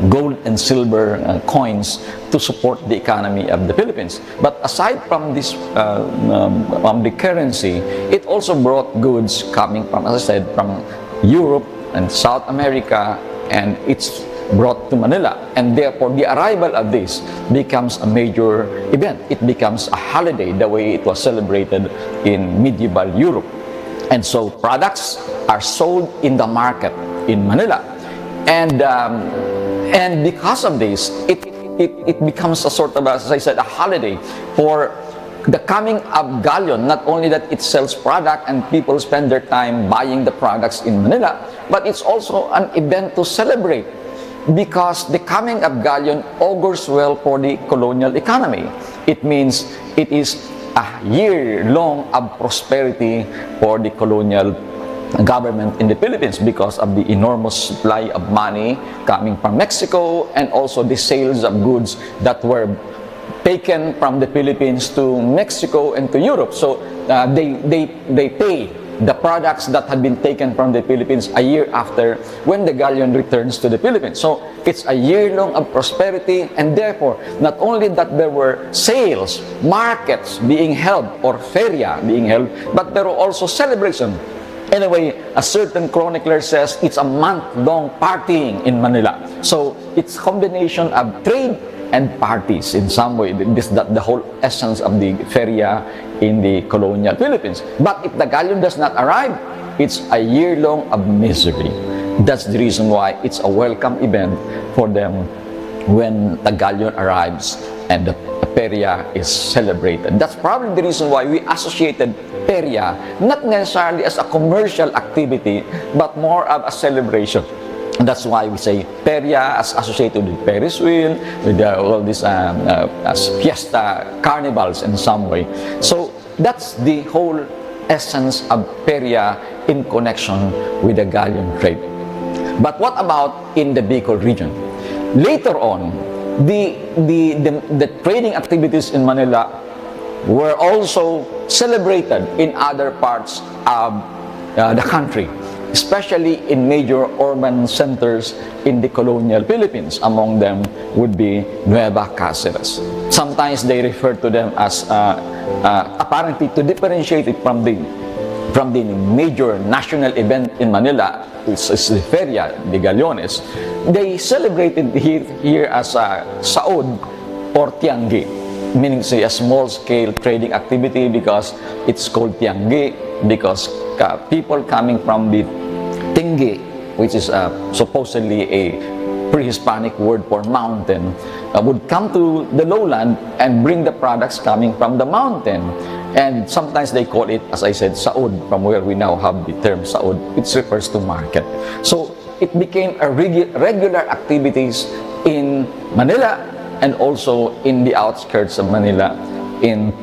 gold and silver uh, coins to support the economy of the Philippines. But aside from this, uh, um, from the currency, it also brought goods coming from, as I said, from Europe and South America, and it's brought to Manila. And therefore, the arrival of this becomes a major event. It becomes a holiday, the way it was celebrated in medieval Europe. And so products are sold in the market in Manila. And, um, and because of this, it, it, it becomes a sort of, as I said, a holiday for the coming of galleon. Not only that it sells product and people spend their time buying the products in Manila, but it's also an event to celebrate because the coming of galleon augurs well for the colonial economy. It means it is a year long of prosperity for the colonial government in the Philippines because of the enormous supply of money coming from Mexico and also the sales of goods that were taken from the Philippines to Mexico and to Europe. So uh, they, they, they pay the products that had been taken from the Philippines a year after when the galleon returns to the Philippines. So it's a year long of prosperity, and therefore, not only that there were sales, markets being held, or feria being held, but there were also celebration. Anyway, a certain chronicler says it's a month-long partying in Manila. So it's combination of trade and parties in some way. This that the whole essence of the feria in the colonial Philippines. But if the galleon does not arrive, it's a year long of misery. That's the reason why it's a welcome event for them when the galleon arrives and the feria is celebrated. That's probably the reason why we associated feria not necessarily as a commercial activity, but more of a celebration. And that's why we say feria as associated with Ferris wheel, with uh, all these um, uh, as fiesta, carnivals in some way. So that's the whole essence of feria in connection with the galleon trade. But what about in the Bicol region? Later on, the, the, the, the trading activities in Manila were also celebrated in other parts of uh, the country, especially in major urban centers in the colonial Philippines. Among them would be Nueva Caceres. Sometimes they refer to them as, uh, uh, apparently to differentiate it from the, from the major national event in Manila, which is the Feria de Gallones. They celebrated here, here as a saod or tiangge, meaning say a small scale trading activity because it's called tiangge because uh, people coming from the Tinggi, which is uh, supposedly a pre-Hispanic word for mountain, uh, would come to the lowland and bring the products coming from the mountain. And sometimes they call it, as I said, saod, from where we now have the term saod, which refers to market. So it became a regu- regular activities in Manila and also in the outskirts of Manila, in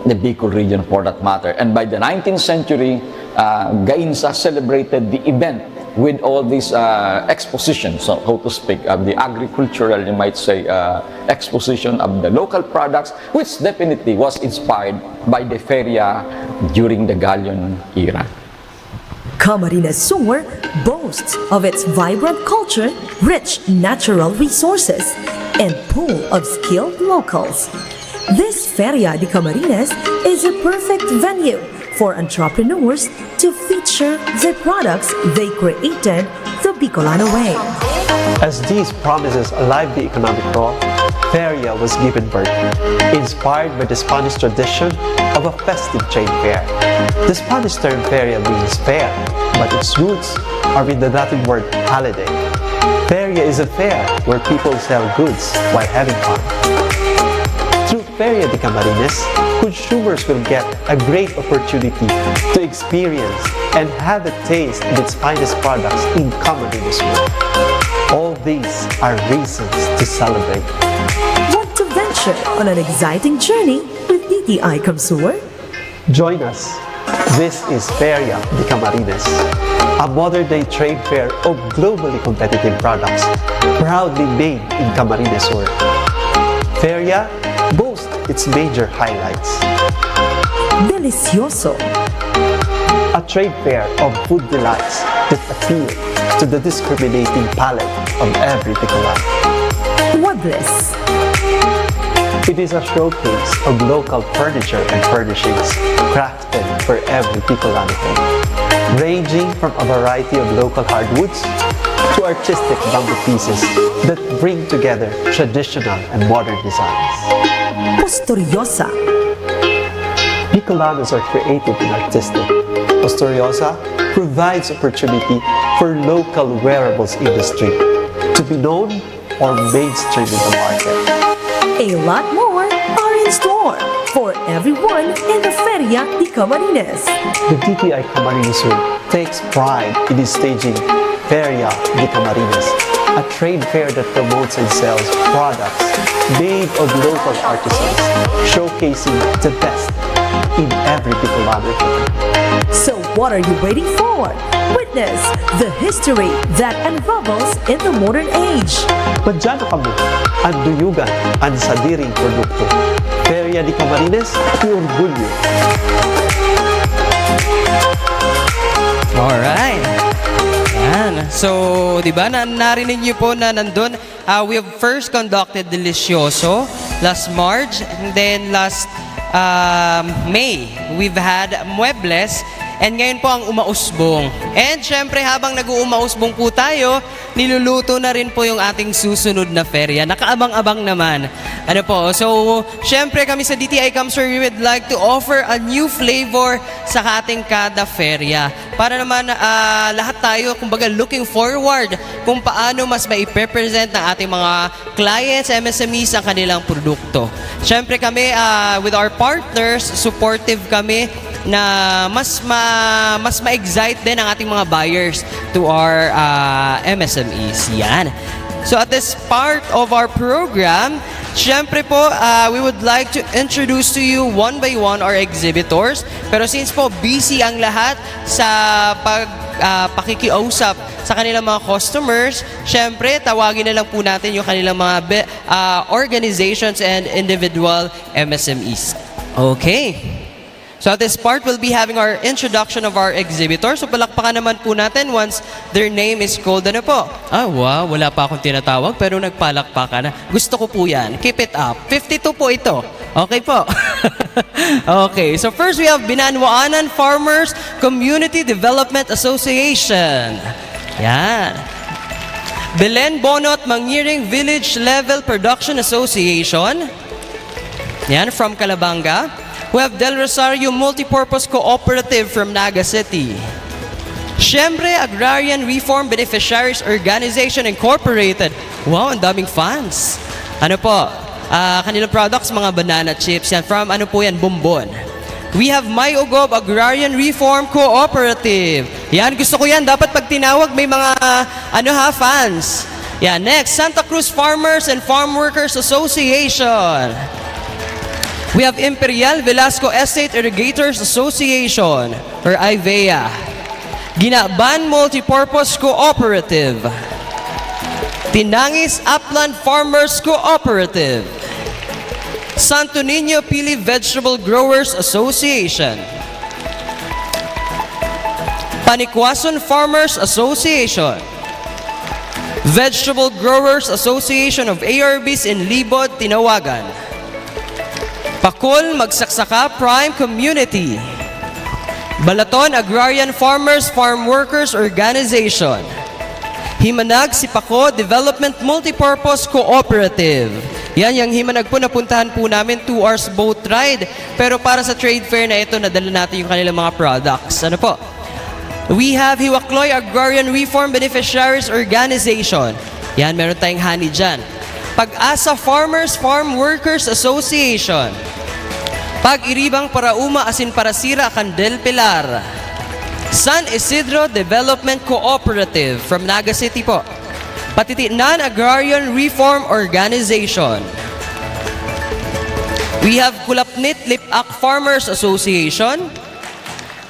the Bicol region for that matter. And by the nineteenth century, uh, Gainza celebrated the event with all these uh, expositions, so, so to speak, of the agricultural, you might say, uh, exposition of the local products, which definitely was inspired by the feria during the Galleon era. Camarines Sur boasts of its vibrant culture, rich natural resources, and pool of skilled locals. This Feria de Camarines is a perfect venue for entrepreneurs to feature the products they created the Bicolano way. As this promises a lively economic role, Feria was given birth, inspired by the Spanish tradition of a festive trade fair. The Spanish term feria means fair, but its roots are in the Latin word holiday. Feria is a fair where people sell goods while having fun. Through Feria de Camarines, consumers will get a great opportunity to experience and have a taste of its finest products in Camarines Sur. All these are reasons to celebrate. Want to venture on an exciting journey with D T I CamSur? Join us. This is Feria de Camarines, a modern-day trade fair of globally competitive products, proudly made in Camarines Sur. Feria boasts its major highlights. Delicioso. A trade fair of food delights that appeal to the discriminating palate of every Bicolano. Muebles. It is a showcase of local furniture and furnishings crafted for every Bicolano home, ranging from a variety of local hardwoods to artistic bamboo pieces that bring together traditional and modern designs. Posturiosa. Bicolanos are creative and artistic. Posturiosa provides opportunity for local wearables industry to be known or mainstream in the market. A lot more are in store for everyone in the Feria de Camarines. The D T I Camarines Sur takes pride in staging Feria de Camarines, a trade fair that promotes and sells products made of local artisans, showcasing the best in every Bicolano. So what are you waiting for? Witness the history that unravels in the modern age. Madya na kamo, an duyugan, an sadiring produkto. Feria de Camarines, mi orgulyo. Alright. Yan. So, di ba, na, narinig niyo po na nandun, uh, we have first conducted Delicioso last March, and then last um, May, we've had Muebles, and ngayon po ang Umausbong. And syempre, habang nag-uumausbong po tayo, niluluto na rin po yung ating susunod na feria. Nakaabang-abang naman. Ano po? So, syempre kami sa D T I CamSur, we would like to offer a new flavor sa ating kada feria. Para naman uh, lahat tayo, kumbaga, looking forward kung paano mas maipresent ng ating mga clients, M S M Es ang kanilang produkto. Siyempre kami, uh, with our partners, supportive kami na mas ma mas ma-excite din ang ating mga buyers to our uh, M S M Es. Yan. So at this part of our program, syempre po, uh, we would like to introduce to you one by one our exhibitors. Pero since po busy ang lahat sa pag uh, pakikiusap sa kanilang mga customers, syempre tawagin na lang po natin yung kanilang mga uh, organizations and individual M S M Es. Okay. So at this part, we'll be having our introduction of our exhibitors. So palakpakan naman po natin once their name is called. Ano po? Ah, wow. Wala pa akong tinatawag pero nagpalakpakan na. Gusto ko po yan. Keep it up. fifty-two po ito. Okay po. Okay. So first, we have Binanwaanan Farmers Community Development Association. Yan. Belen Bonot Mangiring Village Level Production Association. Yan, from Calabanga. We have Del Rosario Multipurpose Cooperative from Naga City. Siyempre, Agrarian Reform Beneficiaries Organization Incorporated. Wow, ang daming fans. Ano po? Ah, kanilang products, mga banana chips. Yan, from ano po yan? Bombon. We have May Ugob Agrarian Reform Cooperative. Yan, gusto ko yan. Dapat pag tinawag, may mga, ano ha, fans. Yan, next, Santa Cruz Farmers and Farm Workers Association. We have Imperial Velasco Estate Irrigators Association, or IVEA. Ginaban Multipurpose Cooperative. Tinangis Upland Farmers Cooperative. Santo Niño Pili Vegetable Growers Association. Panikwason Farmers Association. Vegetable Growers Association of A R Bs in Libod, Tinawagan. Pakol Magsaksaka Prime Community. Balaton Agrarian Farmers Farm Workers Organization. Himanag Sipako Development Multipurpose Cooperative. Yan, yung Himanag po, napuntahan po namin, two hours boat ride. Pero para sa trade fair na ito, nadala natin yung kanilang mga products. Ano po? We have Hiwakloy Agrarian Reform Beneficiaries Organization. Yan, meron tayong honey dyan. Pag-asa Farmers Farm Workers Association. Pag-iribang parauma asin parasira kan Del Pilar. San Isidro Development Cooperative from Naga City po. Patitinan Agrarian Reform Organization. We have Kulapnit Lipak Farmers Association,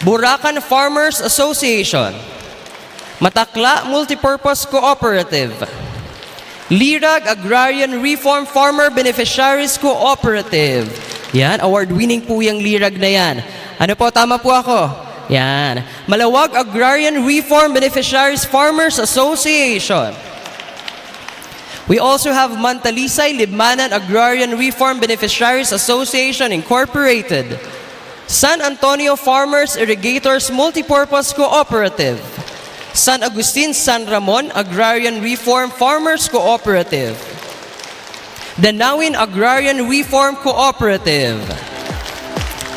Burakan Farmers Association, Matakla Multipurpose Cooperative, Lirag Agrarian Reform Farmer Beneficiaries Cooperative. Yan, award-winning po yung Lirag na yan. Ano po, tama po ako? Yan. Malawag Agrarian Reform Beneficiaries Farmers Association. We also have Mantalisay Libmanan Agrarian Reform Beneficiaries Association Incorporated, San Antonio Farmers Irrigators Multipurpose Cooperative, San Agustin San Ramon Agrarian Reform Farmers Cooperative, Danawin Agrarian Reform Cooperative,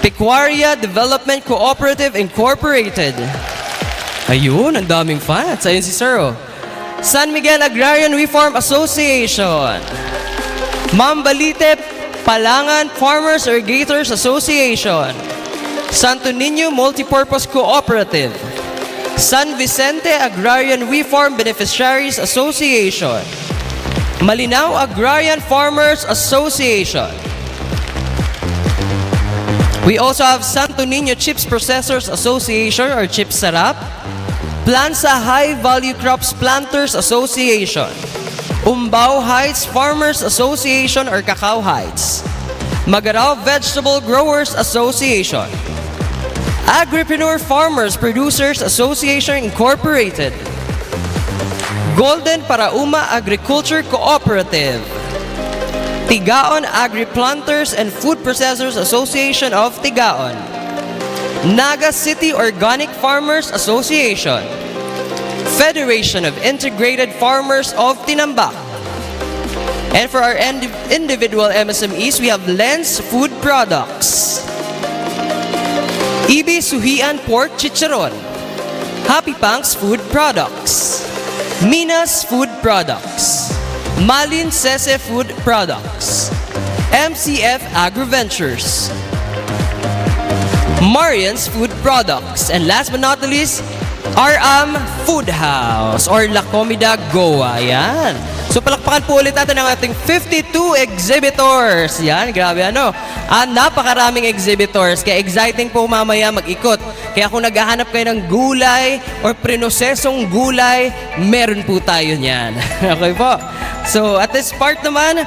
Pecuaria Development Cooperative Incorporated. Ayun, ang daming fans. Ayun si Sir, oh. San Miguel Agrarian Reform Association, Mambalite Palangan Farmers Irrigators Association, Santo Niño Multipurpose Cooperative, San Vicente Agrarian Reform Beneficiaries Association, Malinao Agrarian Farmers Association. We also have Santo Niño Chips Processors Association or Chips Sarap, Plansa High Value Crops Planters Association, Umbao Heights Farmers Association or Cacao Heights, Magarao Vegetable Growers Association, Agripreneur Farmers Producers Association Incorporated, Golden Parauma Agriculture Cooperative, Tigaon Agri-Planters and Food Processors Association of Tigaon, Naga City Organic Farmers Association, Federation of Integrated Farmers of Tinambac. And for our ind- individual M S M Es, we have Lens Food Products, Ibi Suhian Pork Chicharon, Happy Pangs Food Products, Minas Food Products, Malin Sese Food Products, M C F Agro Ventures, Marian's Food Products, and last but not the least, R M Food House or La Comida Goa. Yan. So, palakpakan po ulit natin ang ating fifty-two exhibitors. Yan, grabe ano. Ah, napakaraming exhibitors. Kaya exciting po mamaya mag-ikot. Kaya kung naghahanap kayo ng gulay or prinosesong gulay, meron po tayo niyan. Okay po. So, at this part naman,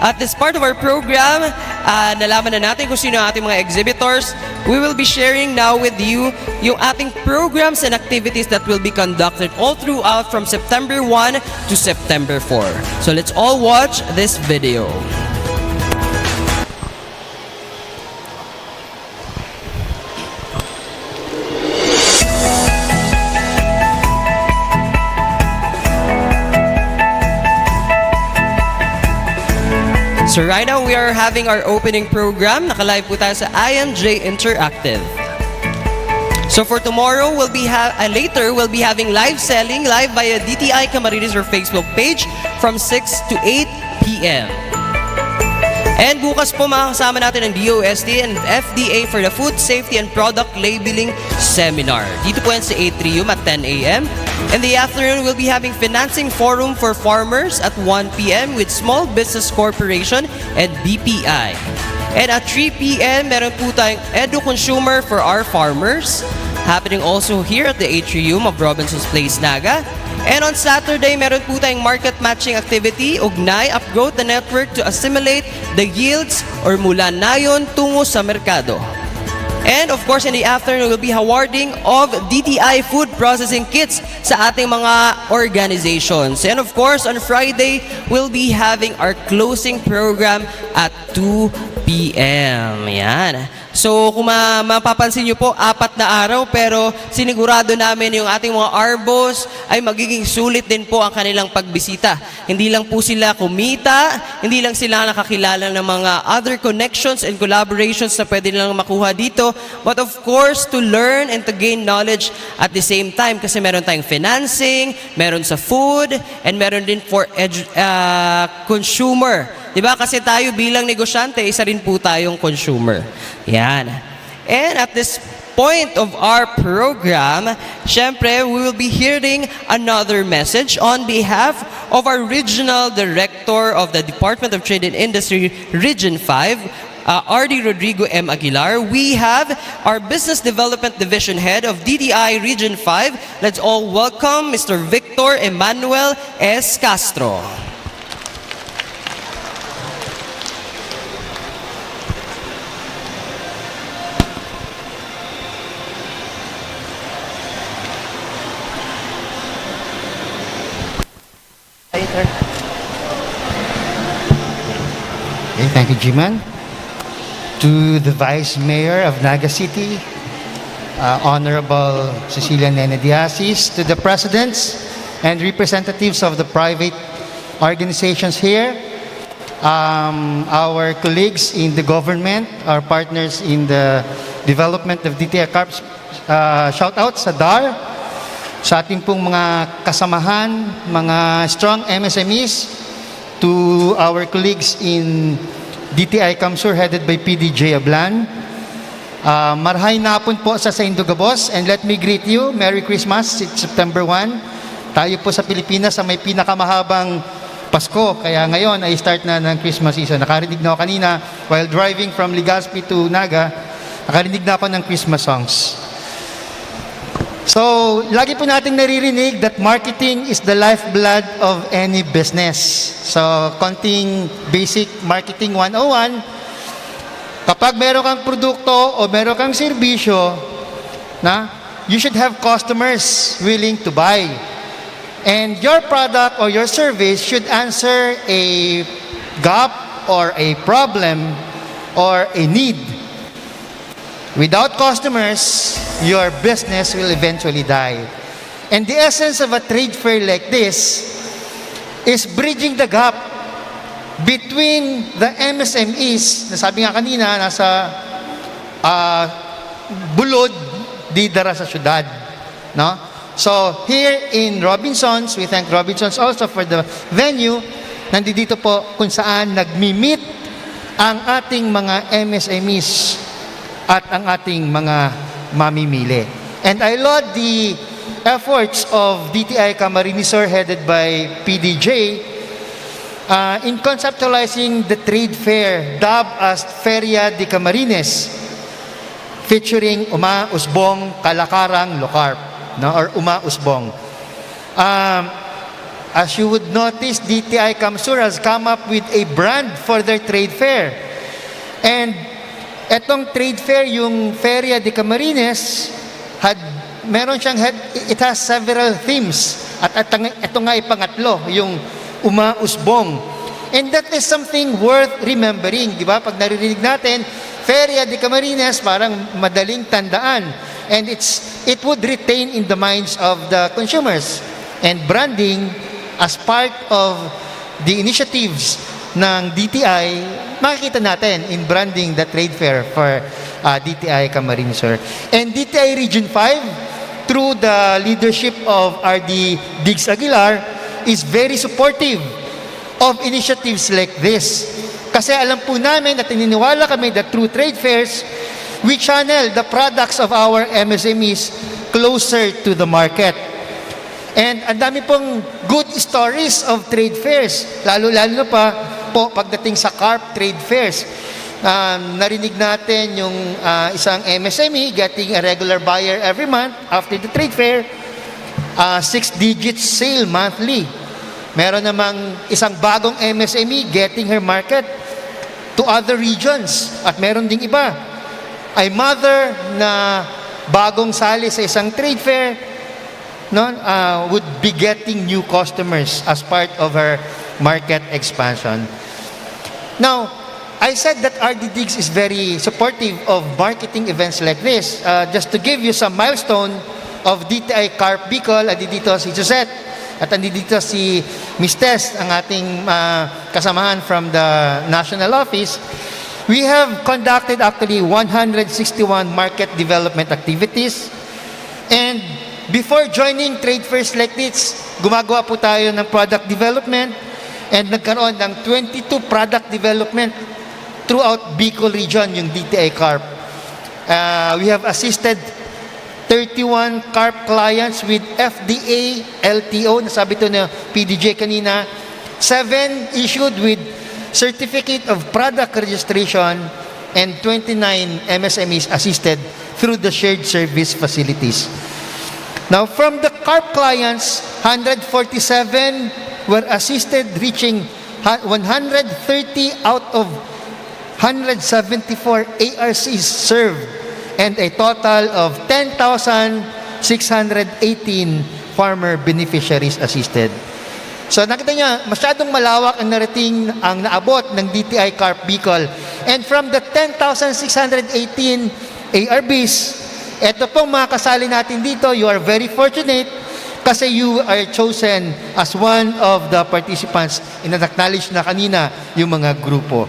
at this part of our program, ah, nalaman na natin kung sino ang ating mga exhibitors. We will be sharing now with you yung ating programs and activities that will be conducted all throughout from September one to September four. So let's all watch this video. So right now, we are having our opening program. Naka-live po tayo sa I M J Interactive. So for tomorrow, we'll be ha- uh, later, we'll be having live selling live via D T I Camarines or Facebook page from six to eight p.m. And bukas po, makakasama natin ang D O S T and F D A for the food safety and product labeling seminar. Dito po yan sa Atrium at ten a.m. In the afternoon, we'll be having financing forum for farmers at one p.m. with Small Business Corporation and B P I. And at three p.m., meron po tayong Edu Consumer for our farmers, happening also here at the Atrium of Robinson's Place, Naga. And on Saturday, meron po tayong market matching activity, Ugnay, upgrowth the network to assimilate the yields or mula nayon tungo sa merkado. And of course, in the afternoon, will be awarding of D T I food processing kits sa ating mga organizations. And of course, on Friday, we'll be having our closing program at two P M. Yan. So, kung ma-, mapapansin nyo po, apat na araw, pero sinigurado namin yung ating mga ARBOs ay magiging sulit din po ang kanilang pagbisita. Hindi lang po sila kumita, hindi lang sila nakakilala ng mga other connections and collaborations na pwede nilang makuha dito, but of course, to learn and to gain knowledge at the same time. Kasi meron tayong financing, meron sa food, and meron din for edu-, ah, consumer. Di ba? Kasi tayo bilang negosyante, isa rin po tayong consumer. Yan. And at this point of our program, syempre, we will be hearing another message on behalf of our Regional Director of the Department of Trade and Industry, Region five, uh, R D Rodrigo M. Aguilar. We have our Business Development Division Head of D T I Region five. Let's all welcome Mister Victor Emmanuel S. Castro. Okay, thank you, Jiman. To the Vice Mayor of Naga City, uh, Honorable Cecilia Nene Diasis, to the presidents and representatives of the private organizations here, um, our colleagues in the government, our partners in the development of D T I Corps, uh, shout out sa DAR, sa ating pong mga kasamahan, mga strong M S M Es, to our colleagues in D T I CamSur headed by P D J Ablan. Ah, marahay na hapon po sa saindo gabos, and let me greet you. Merry Christmas. It's September one. Tayo po sa Pilipinas sa may pinakamahabang Pasko, kaya ngayon ay start na ng Christmas season. Nakarinig na ako kanina, while driving from Legazpi to Naga, nakarinig na ako ng Christmas songs. So, lagi po nating naririnig that marketing is the lifeblood of any business. So, konting basic marketing one oh one, kapag meron kang produkto o meron kang serbisyo, na, you should have customers willing to buy. And your product or your service should answer a gap or a problem or a need. Without customers, your business will eventually die. And the essence of a trade fair like this is bridging the gap between the M S M Es, na sabi nga kanina, nasa, ah, bulod, di dara sa syudad, no? So, here in Robinsons, we thank Robinsons also for the venue. Nandito po kung saan nagmi-meet ang ating mga M S M Es at ang ating mga mamimili. And I laud the efforts of D T I Camarines Sur headed by P D J, uh, in conceptualizing the trade fair dubbed as Feria de Camarines, featuring Uma, Usbong, Calacarang, Locarp, no? Or Uma, Usbong. Um, as you would notice, D T I CamSur has come up with a brand for their trade fair. And etong trade fair, yung Feria de Camarines, had, meron siyang, had, it has several themes. At, at ang, ito nga ipangatlo, yung Uma, Usbong. And that is something worth remembering, di ba? Pag naririnig natin, Feria de Camarines, parang madaling tandaan. And it's, it would retain in the minds of the consumers. And branding as part of the initiatives ng D T I, makikita natin in branding the trade fair for, uh, D T I Camarines Sur. And D T I Region five, through the leadership of R D Diggs Aguilar, is very supportive of initiatives like this. Kasi alam po namin at naniniwala kami that through trade fairs, we channel the products of our M S M Es closer to the market. And ang dami pong good stories of trade fairs, lalo-lalo na pa po pagdating sa carp trade fairs. Um, narinig natin yung, ah, isang M S M E getting a regular buyer every month after the trade fair, ah, six digits sale monthly. Meron namang isang bagong M S M E getting her market to other regions. At meron ding iba. A mother na bagong sali sa isang trade fair, no, ah, would be getting new customers as part of her market expansion. Now, I said that R D Diggs is very supportive of marketing events like this. Uh, just to give you some milestone of D T I Carp Bicol, andi dito si Josette at andi dito si Miss Tess, ang ating uh, kasamahan from the national office. We have conducted actually one hundred sixty-one market development activities. And before joining trade fairs like this, gumagawa po tayo ng product development and nagkaroon ng twenty-two product development throughout Bicol region, yung D T I Carp. Uh, we have assisted thirty-one Carp clients with F D A L T O, nasabi to ni P D J kanina, seven issued with Certificate of Product Registration, and twenty-nine M S M Es assisted through the shared service facilities. Now, from the Carp clients, one hundred forty-seven were assisted, reaching ha-, one hundred thirty out of one hundred seventy-four A R Cs served, and a total of ten thousand six hundred eighteen farmer beneficiaries assisted. So, nakita niya, masyadong malawak ang narating, ang naabot ng D T I Carp Bicol. And from the ten thousand six hundred eighteen A R Bs, eto pong mga kasali natin dito, you are very fortunate kasi you are chosen as one of the participants. In-acknowledge na kanina yung mga grupo.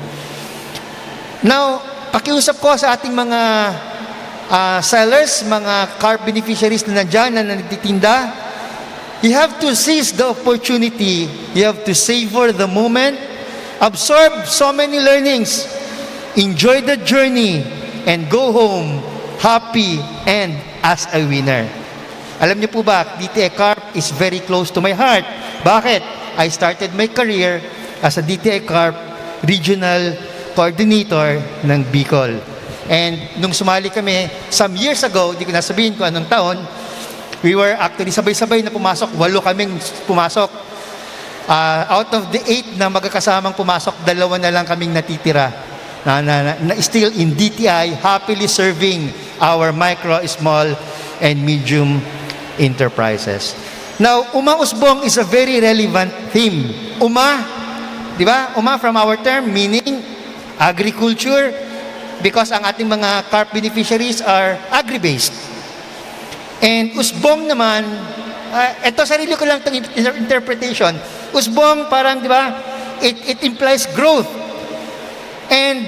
Now, pakiusap ko sa ating mga ah, sellers, mga carp beneficiaries na nandyan na nagtitinda, you have to seize the opportunity. You have to savor the moment, absorb so many learnings, enjoy the journey, and go home happy and as a winner. Alam niyo po ba, D T I Carp is very close to my heart. Bakit? I started my career as a D T I Carp Regional Coordinator ng Bicol. And nung sumali kami, some years ago, di ko na sabihin kung anong taon, we were actually sabay-sabay na pumasok, walo kaming pumasok. Ah, out of the eight na magkakasamang pumasok, dalawa na lang kaming natitira na, na, na, na still in D T I, happily serving our micro, small, and medium enterprises. Now, Uma Usbong is a very relevant theme. Uma, di ba? Uma from our term, meaning agriculture, because ang ating mga carp beneficiaries are agri-based. And usbong naman, ah, eto sarili ko lang itong inter-, interpretation. Usbong parang, di ba, it, it implies growth. And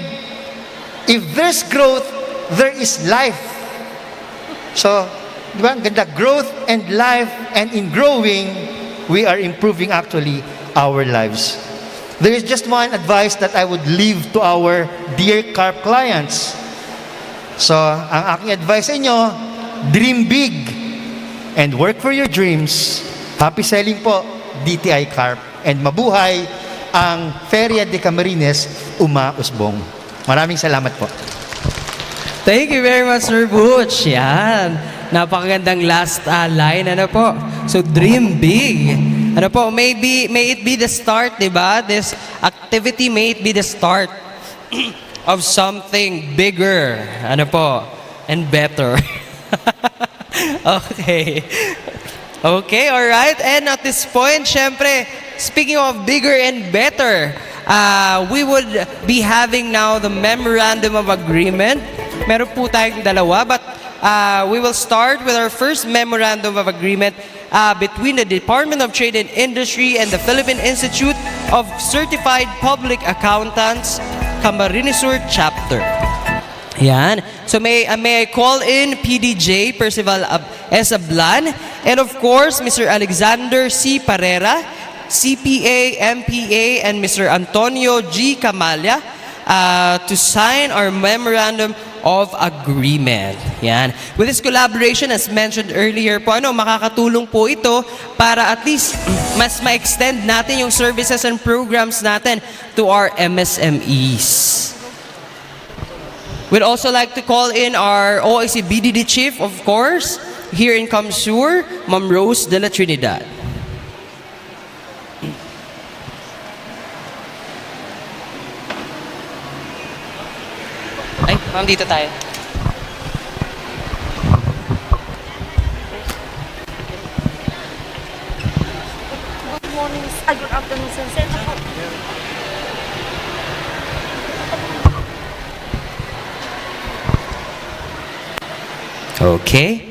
if there's growth, there is life. So, di ba, ang ganda, growth and life, and in growing, we are improving actually our lives. There is just one advice that I would leave to our dear carp clients. So, ang aking advice sa inyo, dream big and work for your dreams. Happy selling po, D T I Carp. And mabuhay ang Feria de Camarines, Uma Usbong. Maraming salamat po. Thank you very much, Sir Butch. Yan. Napakagandang last uh, line. Ano po? So, dream big. Ano po? Maybe, may it be the start, di ba? This activity may it be the start of something bigger. Ano po? And better. Okay. Okay, all right. And at this point, syempre, speaking of bigger and better, uh, we would be having now the Memorandum of Agreement. Meron po tayong dalawa, but uh, we will start with our first Memorandum of Agreement uh, between the Department of Trade and Industry and the Philippine Institute of Certified Public Accountants, Camarines Sur Chapter. Yan. So may, uh, may I call in P D J Percival Ab- S. Ablan and of course Mister Alexander C. Parera, C P A, M P A, and Mister Antonio G. Camalya uh, to sign our memorandum of agreement. Yan. With this collaboration, as mentioned earlier po, ano, makakatulong po ito para at least mas ma-extend natin yung services and programs natin to our M S M Es. We'd also like to call in our O I C B D D chief, of course, here in CamSur, Ma'am Rose de la Trinidad. Ay, ma'am, dito tayo. Good morning, ay, good afternoon, sir. Sir, ako. Okay.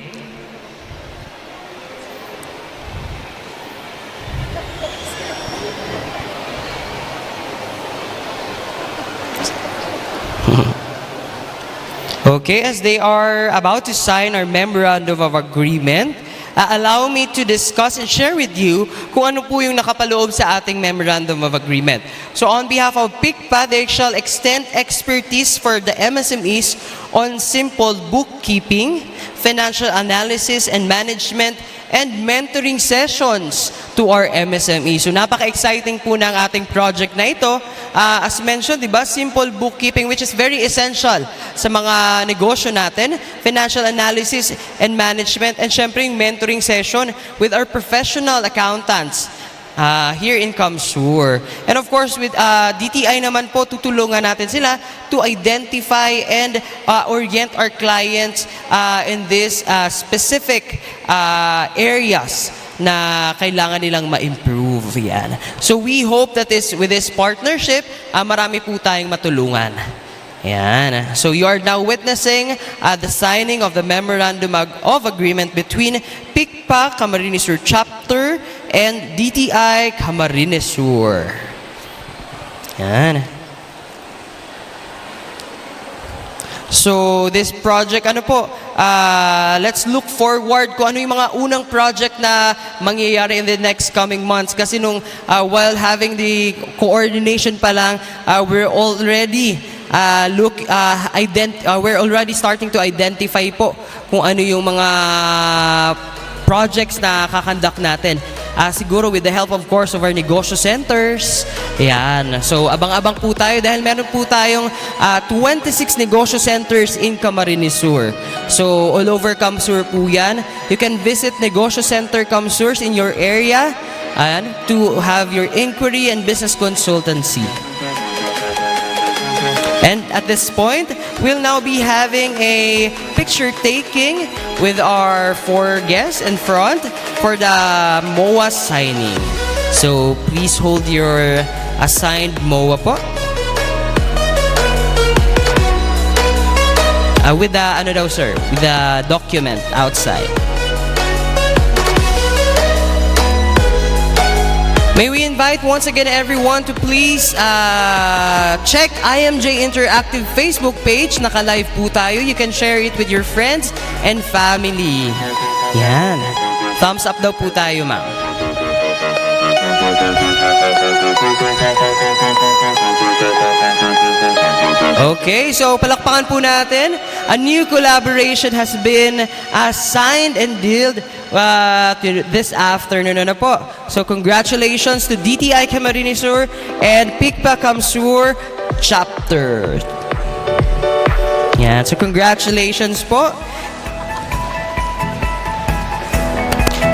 Okay, as they are about to sign our memorandum of agreement, uh, allow me to discuss and share with you kung ano po yung nakapaloob sa ating memorandum of agreement. So on behalf of PICPA, they shall extend expertise for the M S M Es on simple bookkeeping, financial analysis and management, and mentoring sessions to our M S M Es. So napaka-exciting po ng ating project na ito. Ah, as mentioned, di ba, simple bookkeeping, which is very essential sa mga negosyo natin, financial analysis and management, and syempre yung mentoring session with our professional accountants, ah, here in CamSur. And of course, with, ah, D T I naman po, tutulungan natin sila to identify and, ah, orient our clients, ah, in this, ah, specific, ah, areas na kailangan nilang ma-improve. Yan. So we hope that this, with this partnership, ah, marami po tayong matulungan. Yan. So you are now witnessing, ah, the signing of the Memorandum ag-, of Agreement between PICPA Camarines Sur Chapter and D T I Camarines Sur. Yan. So, this project, ano po, ah, let's look forward kung ano yung mga unang project na mangyayari in the next coming months. Kasi nung, ah, while having the coordination pa lang, ah, we're already, ah, look, ah, ident-, ah, we're already starting to identify po kung ano yung mga projects na kakandak natin. Ah, siguro with the help, of course, of our negosyo centers. Ayan. So, abang-abang po tayo dahil meron po tayong, ah, twenty-six negosyo centers in Camarines Sur. So, all over CamSur po yan. You can visit Negosyo Center CamSurs in your area, ayan, to have your inquiry and business consultancy. And at this point, we'll now be having a picture taking with our four guests in front for the MOA signing. So, please hold your assigned MOA po. Ah, with the, ano daw, sir? With the document outside. May we invite once again everyone to please, uh, check I M J Interactive Facebook page. Naka-live po tayo. You can share it with your friends and family. Yan. Thumbs up daw po tayo, ma'am. Okay, so palakpakan po natin. A new collaboration has been, uh, signed and dealed, uh, to this afternoon. Ano po? So, congratulations to D T I Camarines Sur and PICPA CamSur Chapter. Yan. So, congratulations po.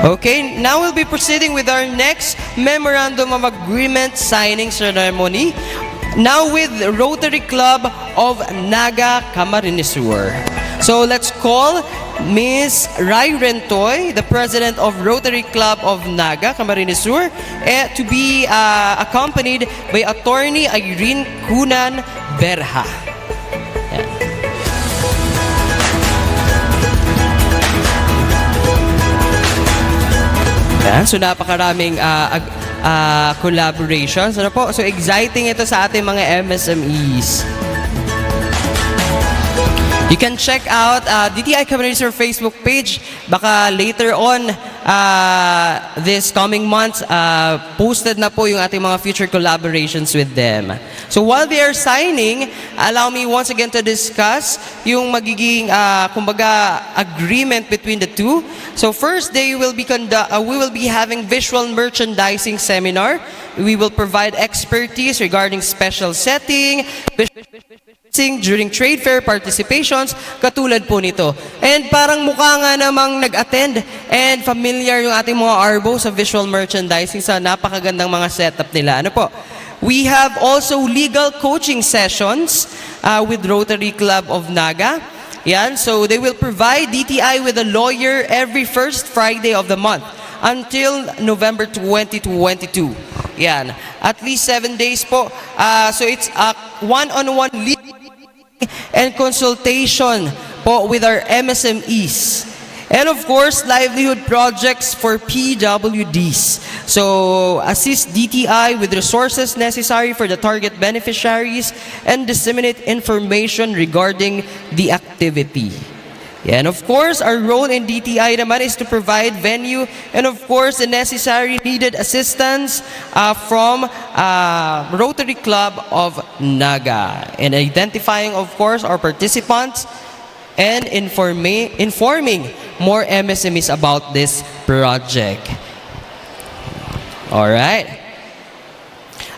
Okay, now we'll be proceeding with our next Memorandum of Agreement signing ceremony. Now with Rotary Club of Naga Camarines Sur. So let's call Miss Rai Rentoy, the president of Rotary Club of Naga Camarines Sur, eh, to be, uh, accompanied by Attorney Irene Cunan Berha. Yan. Yan. So, napakaraming, ah, ag-, ah, collaborations. Ano po? So, exciting ito sa ating mga M S M Es. You can check out, ah, D T I Camarines Sur Facebook page. Baka later on, ah, this coming months, ah, posted na po yung ating mga future collaborations with them. So while they are signing, allow me once again to discuss yung magiging, ah, kumbaga, agreement between the two. So first, they will be condu-, ah, we will be having visual merchandising seminar. We will provide expertise regarding special setting, sing during trade fair participations, katulad po nito. And parang mukha nga namang nag-attend and familiar yung ating mga ARBO sa visual merchandising sa napakagandang mga setup nila. Ano po? We have also legal coaching sessions, uh, with Rotary Club of Naga. Yan, so they will provide D T I with a lawyer every first Friday of the month until November twenty twenty-two. Yan, at least seven days po. Uh, so it's a one-on-one legal and consultation po with our M S M Es. And of course, livelihood projects for P W Ds. So, assist D T I with resources necessary for the target beneficiaries and disseminate information regarding the activity. And of course, our role in D T I naman is to provide venue and of course, the necessary needed assistance uh, from uh, Rotary Club of Naga. And identifying, of course, our participants and informa- informing more M S M Es about this project. All right.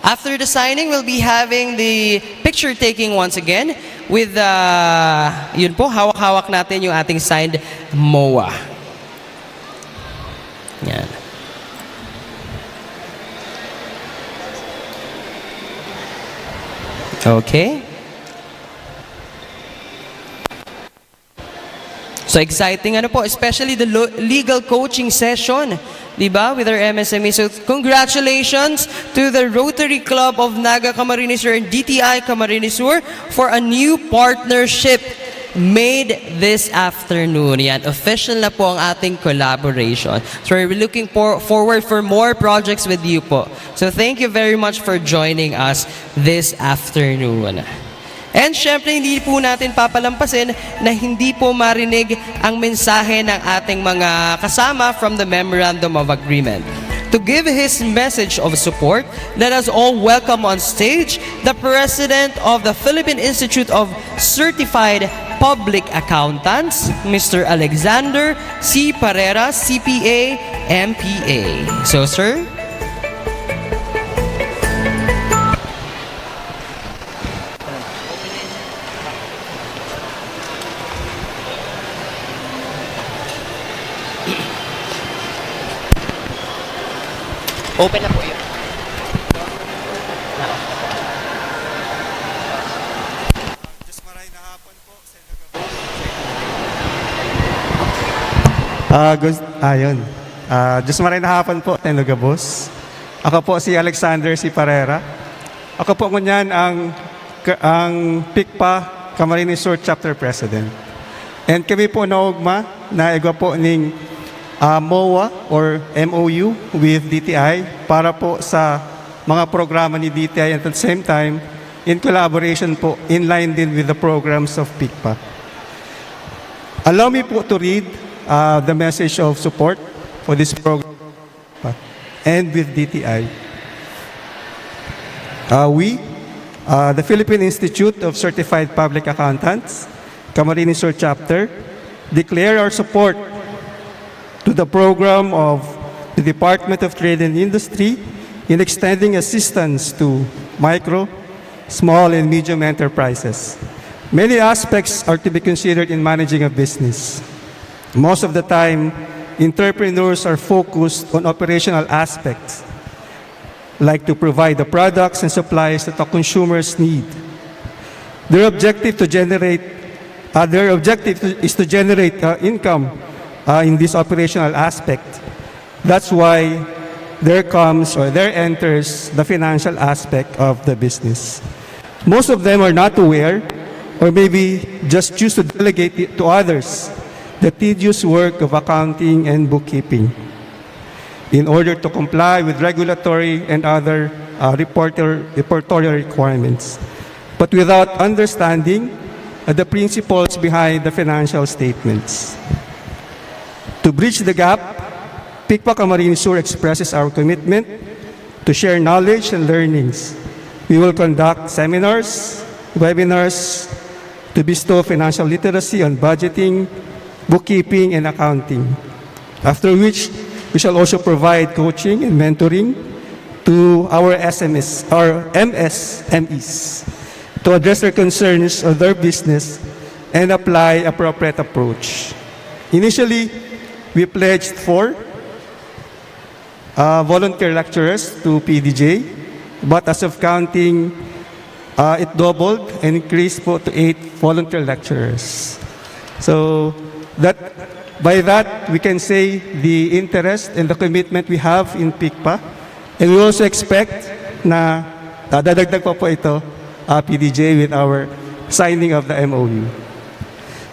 After the signing, we'll be having the picture taking once again with, uh, yun po, hawak-hawak natin yung ating signed MOA. Yan. Okay. So exciting, ano po, especially the lo- legal coaching session, di ba, with our M S M E. So congratulations to the Rotary Club of Naga Camarines Sur and D T I Camarines Sur for a new partnership made this afternoon. Yan, official na po ang ating collaboration. So we're looking for, forward for more projects with you po. So thank you very much for joining us this afternoon. And syempre, hindi po natin papalampasin na hindi po marinig ang mensahe ng ating mga kasama from the Memorandum of Agreement. To give his message of support, let us all welcome on stage the President of the Philippine Institute of Certified Public Accountants, Mister Alexander C. Parera, C P A, M P A. So, sir? Open na po yun. Ah, gus- ayun. Ah, Diyos maray na hapon po, Teno Gabos. Ako po si Alexander C. Parera. Ako po ngunyan ang, ang PICPA Camarines Sur Chapter President. And kami po naogma na igwa po ning ah, MOA or M O U with D T I para po sa mga programa ni D T I and at the same time, in collaboration po, in line din with the programs of PICPA. Allow me po to read uh, the message of support for this program and with D T I. Uh, we, uh, the Philippine Institute of Certified Public Accountants, Camarines Sur Chapter, declare our support to the program of the Department of Trade and Industry in extending assistance to micro, small, and medium enterprises. Many aspects are to be considered in managing a business. Most of the time, entrepreneurs are focused on operational aspects, like to provide the products and supplies that the consumers need. Their objective to generate, uh, their objective to, is to generate uh, income uh, in this operational aspect. That's why there comes or there enters the financial aspect of the business. Most of them are not aware or maybe just choose to delegate it to others the tedious work of accounting and bookkeeping in order to comply with regulatory and other uh, reporter, reportorial requirements, but without understanding uh, the principles behind the financial statements. To bridge the gap, PICPA Camarines Sur expresses our commitment to share knowledge and learnings. We will conduct seminars, webinars to bestow financial literacy on budgeting, bookkeeping, and accounting. After which, we shall also provide coaching and mentoring to our S M Es or M S M Es to address their concerns on their business and apply appropriate approach. Initially, we pledged for uh, volunteer lecturers to P D J, but as of counting, uh, it doubled and increased po to eight volunteer lecturers. So that by that we can say the interest and the commitment we have in PICPA, and we also expect na uh, dadagdag pa po ito uh, P D J with our signing of the M O U.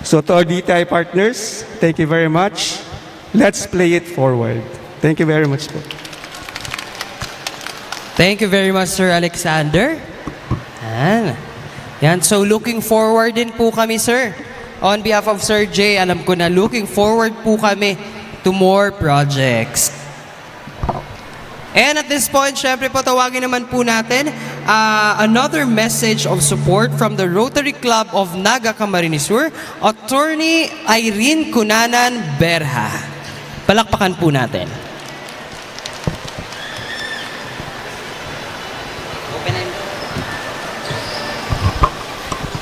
So to our D T I partners, thank you very much. Let's play it forward. Thank you very much po. Thank you very much, Sir Alexander. Yan. Yan. So, looking forward din po kami, sir. On behalf of Sir Jay, alam ko na looking forward po kami to more projects. And at this point, syempre po, tawagin naman po natin uh, another message of support from the Rotary Club of Naga Camarines Sur, Attorney Irene Cunanan Berha. Palakpakan po natin.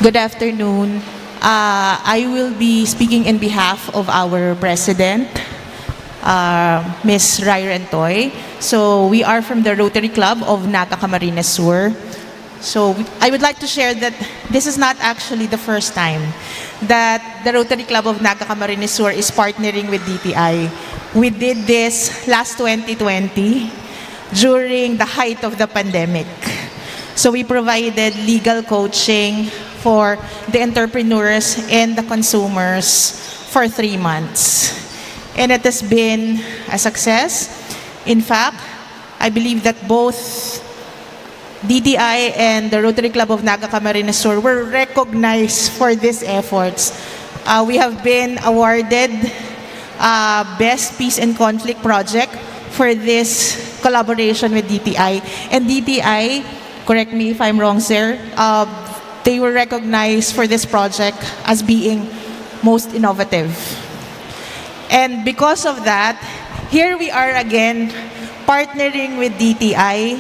Good afternoon. Uh, I will be speaking in behalf of our president, uh, Miss Rai Rentoy. So we are from the Rotary Club of Naga Camarines Sur. So I would like to share that this is not actually the first time that the Rotary Club of Naga Camarines Sur is partnering with D T I. We did this last twenty twenty during the height of the pandemic. So we provided legal coaching for the entrepreneurs and the consumers for three months. And it has been a success. In fact, I believe that both D T I and the Rotary Club of Naga Camarines Sur were recognized for these efforts. Uh, we have been awarded uh, Best Peace and Conflict Project for this collaboration with D T I. And D T I, correct me if I'm wrong, sir, uh, they were recognized for this project as being most innovative. And because of that, here we are again partnering with D T I.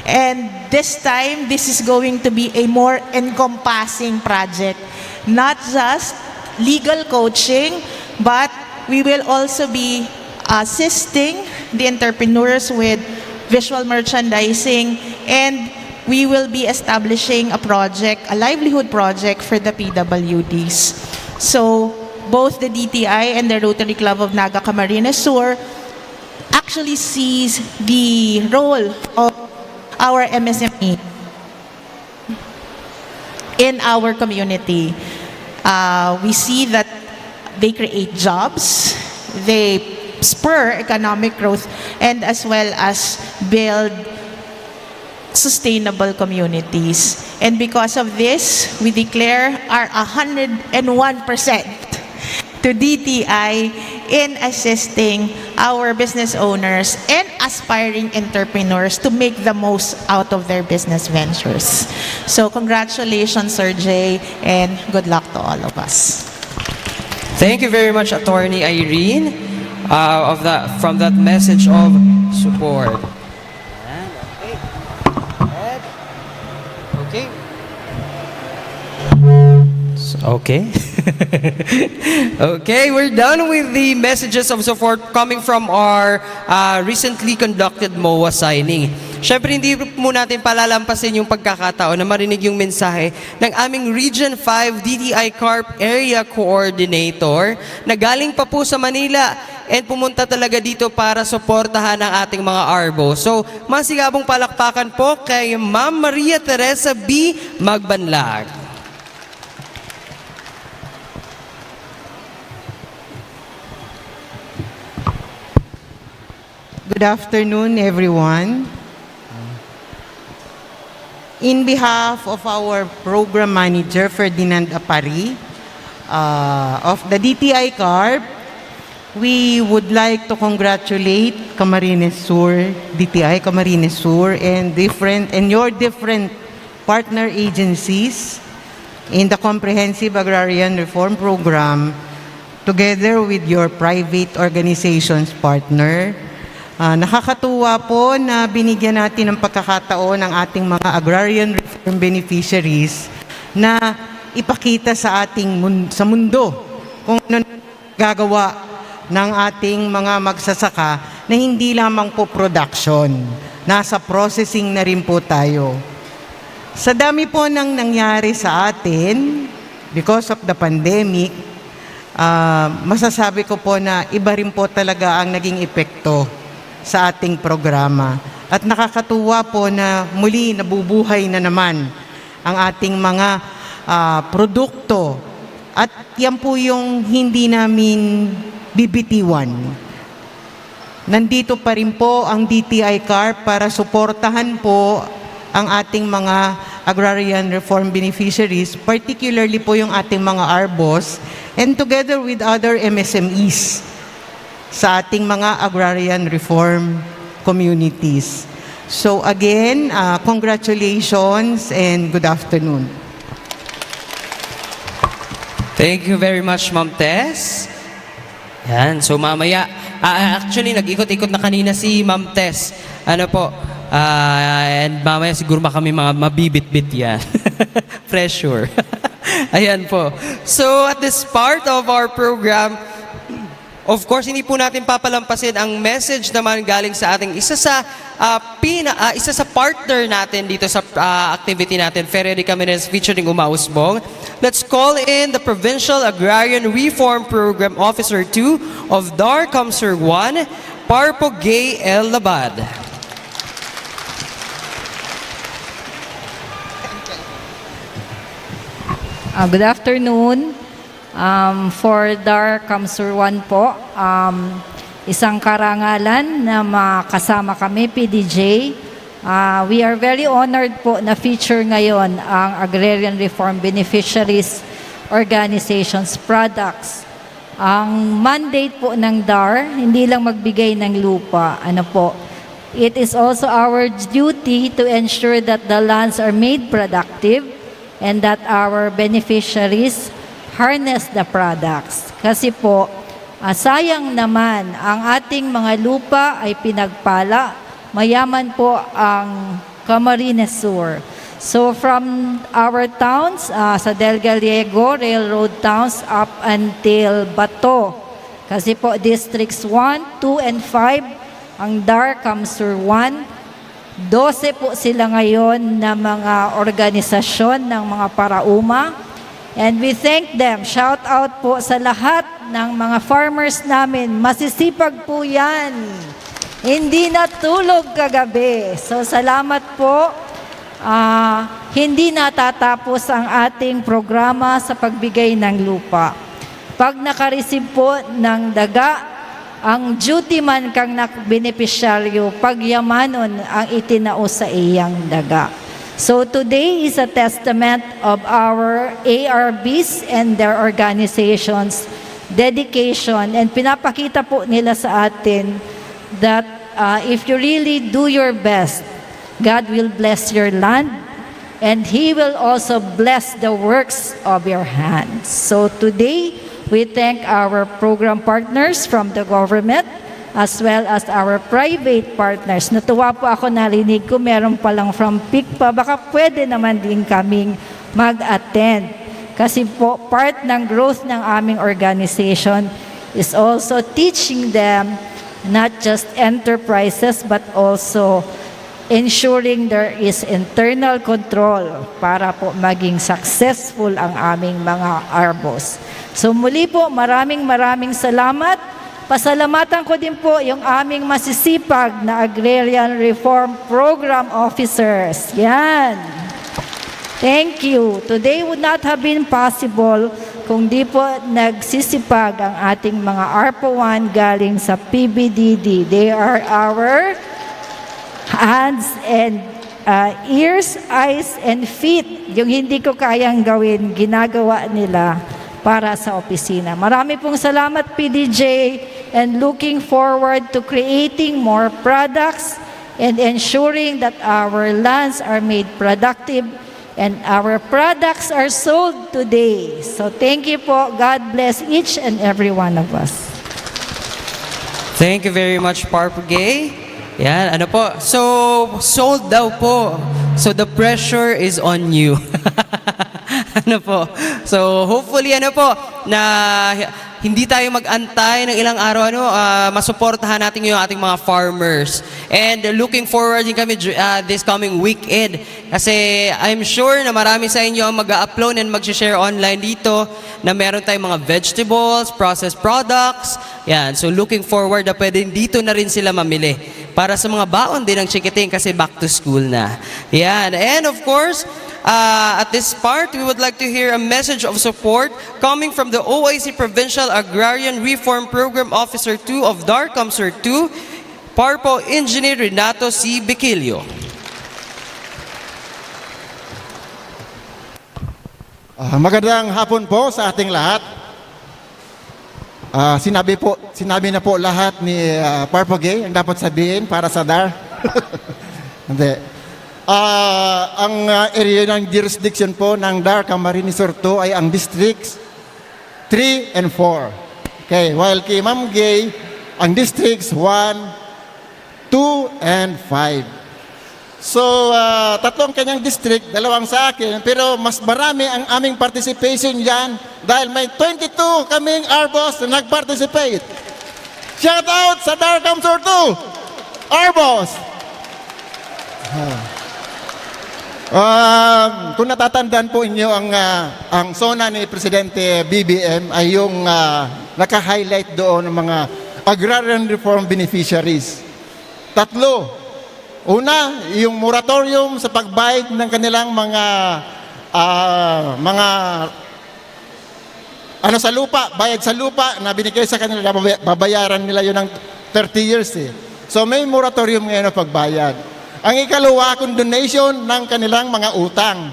And this time, this is going to be a more encompassing project. Not just legal coaching, but we will also be assisting the entrepreneurs with visual merchandising, and we will be establishing a project, a livelihood project for the P W Ds. So, both the D T I and the Rotary Club of Naga Camarines Sur actually sees the role of our M S M E in our community. Uh, we see that they create jobs, they spur economic growth, and as well as build sustainable communities. And because of this, we declare our one hundred one percent to D T I in assisting our business owners and aspiring entrepreneurs to make the most out of their business ventures. So congratulations, Sir Jay, and good luck to all of us. Thank you very much, Attorney Irene, uh, of that from that message of support. Ayan, okay. Ed. Okay. Okay. Okay, we're done with the messages of support coming from our uh, recently conducted MOA signing. Siyempre, hindi po natin palalampasin yung pagkakataon na marinig yung mensahe ng aming Region five D T I Corp Area Coordinator na galing pa po sa Manila and pumunta talaga dito para suportahan ang ating mga ARBO. So, masigabong palakpakan po kay Ma'am Maria Teresa B. Magbanlag. Good afternoon, everyone. In behalf of our program manager, Ferdinand Apari, uh, of the D T I Corp, we would like to congratulate Camarines Sur, D T I Camarines Sur, and different and your different partner agencies in the Comprehensive Agrarian Reform Program together with your private organizations partner. Uh, nakakatuwa po na binigyan natin ng pagkakataon ang ating mga agrarian reform beneficiaries na ipakita sa ating mun- sa mundo kung ano gagawa ng ating mga magsasaka na hindi lamang po production, nasa processing na rin po tayo. Sa dami po ng nangyari sa atin because of the pandemic, uh, masasabi ko po na iba rin po talaga ang naging epekto sa ating programa. At nakakatuwa po na muli nabubuhay na naman ang ating mga uh, produkto At yan po yung hindi namin bibitiwan. Nandito pa rin po ang D T I CARP para suportahan po ang ating mga agrarian reform beneficiaries, particularly po yung ating mga ARBOs, and together with other M S M Es sa ating mga agrarian reform communities. So again, uh, congratulations and good afternoon. Thank you very much, Ma'am Tess. Yan. So mamaya, ah, actually, nag-ikot-ikot na kanina si Ma'am Tess. Ano po? Uh, and mamaya siguro baka may mga mabibitbit yan. Pressure. Ayan po. So at this part of our program, of course, hindi po natin papalampasin ang message naman galing sa ating isa sa uh, pina, uh, isa sa partner natin dito sa uh, activity natin, Feria de Camarines featuring Uma Usbong. Let's call in the Provincial Agrarian Reform Program Officer two of DAR CamSur one, Parpo Gay L. Labad. Uh, good afternoon. Um, for DAR CamSur one po, um, isang karangalan na makasama kami, P D J. Uh, we are very honored po na feature ngayon ang Agrarian Reform Beneficiaries Organization's products. Ang mandate po ng DAR, hindi lang magbigay ng lupa, ano po, it is also our duty to ensure that the lands are made productive and that our beneficiaries harness the products. Kasi po, uh, sayang naman ang ating mga lupa ay pinagpala, mayaman po ang Camarines Sur. So from our towns, uh, sa Del Gallego, railroad towns up until Bato. Kasi po districts one, two, and five, ang DAR CamSur one, dose po sila ngayon na mga organisasyon ng mga parauma. And we thank them. Shout out po sa lahat ng mga farmers namin. Masisipag po yan. Hindi natulog kagabi. So salamat po. Uh, hindi natatapos ang ating programa sa pagbigay ng lupa. Pag nakareceive po ng daga, ang duty man kan benepisyaryo, pagyamanon ang itinao sa iyang daga. So today is a testament of our A R Bs and their organizations' dedication, and pinapakita po nila sa atin that uh, if you really do your best, God will bless your land and He will also bless the works of your hands. So today, we thank our program partners from the government as well as our private partners. Natuwa po ako, narinig ko meron palang from PICPA. Baka pwede naman din kaming mag-attend. Kasi po, part ng growth ng aming organization is also teaching them not just enterprises but also ensuring there is internal control para po maging successful ang aming mga ARBOs. So muli po, maraming maraming salamat. Pasalamatan ko din po yung aming masisipag na Agrarian Reform Program Officers. Yan. Thank you. Today would not have been possible kung di po nagsisipag ang ating mga ARPO one galing sa P B D D. They are our hands and uh, ears, eyes, and feet. Yung hindi ko kayang gawin, ginagawa nila para sa opisina. Marami pong salamat, P D J, and looking forward to creating more products and ensuring that our lands are made productive and our products are sold today. So thank you po. God bless each and every one of us. Thank you very much, Parpo Gay. Yan, ano po? So, sold daw po. So, the pressure is on you. Ano po? So, hopefully, ano po, na hindi tayo mag-antay ng ilang araw, ano, ah, masuportahan natin yung ating mga farmers. And looking forward din kami dr- ah, this coming weekend. Kasi I'm sure na marami sa inyo ang mag-upload and mag-share online dito na meron tayong mga vegetables, processed products. Yan. So looking forward na pwede dito na rin sila mamili. Para sa mga baon din ng Chikiting kasi back to school na. Yan. And of course, uh, at this part, we would like to hear a message of support coming from the O I C Provincial Agrarian Reform Program Officer two of DAR CamSur two, PARPO Engineer Renato C. Biquilio. Ah, magandang hapon po sa ating lahat. Ah, sinabi po, sinabi na po lahat ni, ah, Parpoge ang dapat sabihin para sa DAR. Hindi. Ah, ang, ah, area ng jurisdiction po ng DAR Camarines Sur two ay ang districts three and four. Okay, while kay Ma'am Gay, ang districts one, two, and five. So, ah, tatlong kanyang district, dalawang sa akin, pero mas marami ang aming participation diyan dahil may twenty-two kaming ARBOs na nag-participate. Shout out sa DAR CamSur two! ARBOs! Ah. Um, kung natatandaan po inyo ang, ah, ang SONA ni Presidente B B M ay yung, ah, naka-highlight doon ng mga agrarian reform beneficiaries. Tatlo. Una, yung moratorium sa pagbayad ng kanilang mga, ah, mga ano sa lupa, bayad sa lupa na binigay sa kanila, babaya-, babayaran nila yun ng thirty years eh. So may moratorium ngayon na pagbayad. Ang ikalawa, condonation ng kanilang mga utang.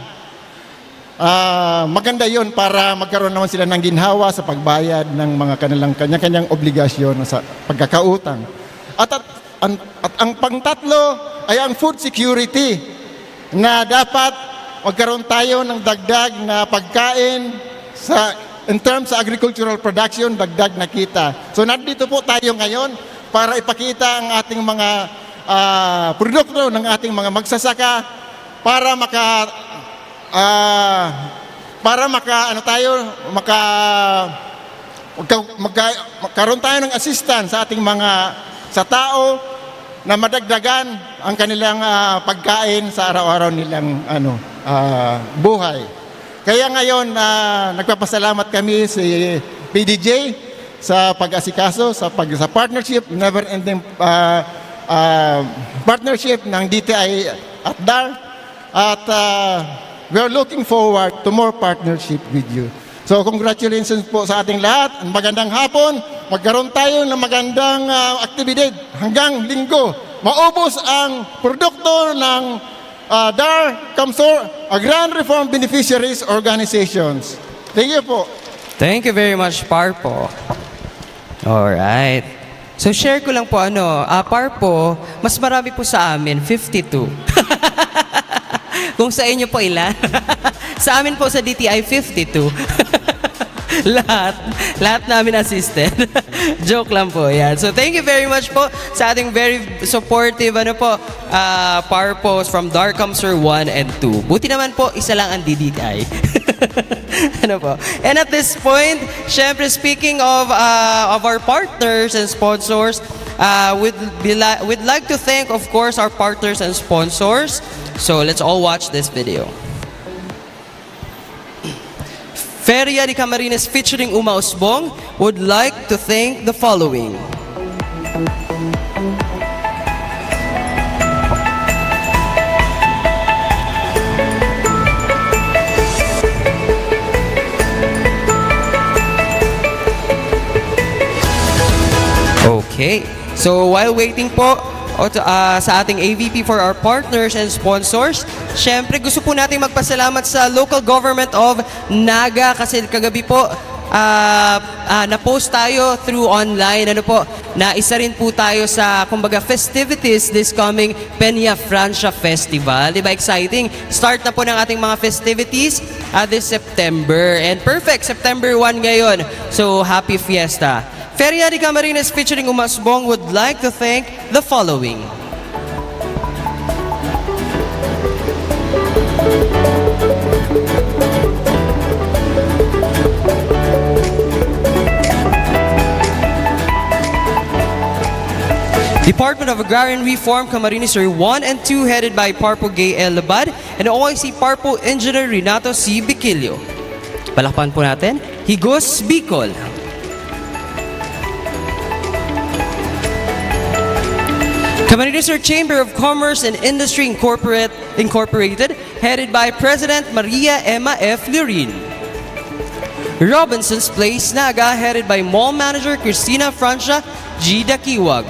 Ah, maganda yon para magkaroon naman sila ng ginhawa sa pagbayad ng mga kanilang kanya-kanyang obligasyon sa pagkakautang. At, at, ang, at ang pangtatlo ay ang food security, na dapat magkaroon tayo ng dagdag na pagkain sa, in terms sa agricultural production, dagdag na kita. So nandito po tayo ngayon para ipakita ang ating mga, ah, produkto ng ating mga magsasaka para maka, ah, para maka, ano tayo, maka, magka-, magka-, magkaroon tayo ng assistance sa ating mga, sa tao na madagdagan ang kanilang, ah, pagkain sa araw-araw nilang, ano, ah, buhay. Kaya ngayon, ah, nagpapasalamat kami si P D J sa pag-asikaso, sa pag-, sa partnership, never ending, ah, ah, partnership ng D T I at DAR. At, ah, we are looking forward to more partnership with you. So, congratulations po sa ating lahat. Magandang hapon. Magkaroon tayo ng magandang, ah, aktibidad hanggang Linggo. Maubos ang produkto ng, ah, DAR, CamSur, Agrarian Reform Beneficiaries Organizations. Thank you po. Thank you very much, Parpo. Alright. So, share ko lang po, ano, ah, Parpo, mas marami po sa amin, fifty-two. Kung sa inyo po, ilan? Sa amin po, sa D T I, fifty-two. Lahat. Lahat namin assisted. Joke lang po, yan. So, thank you very much po sa ating very supportive, ano po, ah, Parpos from DAR CamSur one and two. Buti naman po, isa lang ang D D I. Ano po? And at this point, syempre, speaking of, ah, of our partners and sponsors, ah, we'd, be li-, we'd like to thank, of course, our partners and sponsors. So, let's all watch this video. Feria de Camarines featuring Uma Usbong would like to thank the following. Okay. So, while waiting po o, ah, sa ating A V P for our partners and sponsors, syempre gusto po nating magpasalamat sa Local Government of Naga kasi kagabi po, ah, ah, na-post tayo through online, ano po, na isa rin po tayo sa, kumbaga, festivities this coming Peña Francia Festival. Di ba, exciting? Start na po ng ating mga festivities, ah, this September. And perfect, September one ngayon. So, happy fiesta. Feria de Camarines featuring Uma Usbong would like to thank the following. Department of Agrarian Reform, Camarines Sur one and two, headed by Parpo Gay L. Labad and O I C Parpo Engineer Renato C. Biquilio. Palakpakan po natin. Higos Bicol. Camarines Sur Chamber of Commerce and Industry Incorporate-, Incorporated, headed by President Maria Emma F. Lurin. Robinson's Place, Naga, headed by Mall Manager Christina Francia G. Dakiwag.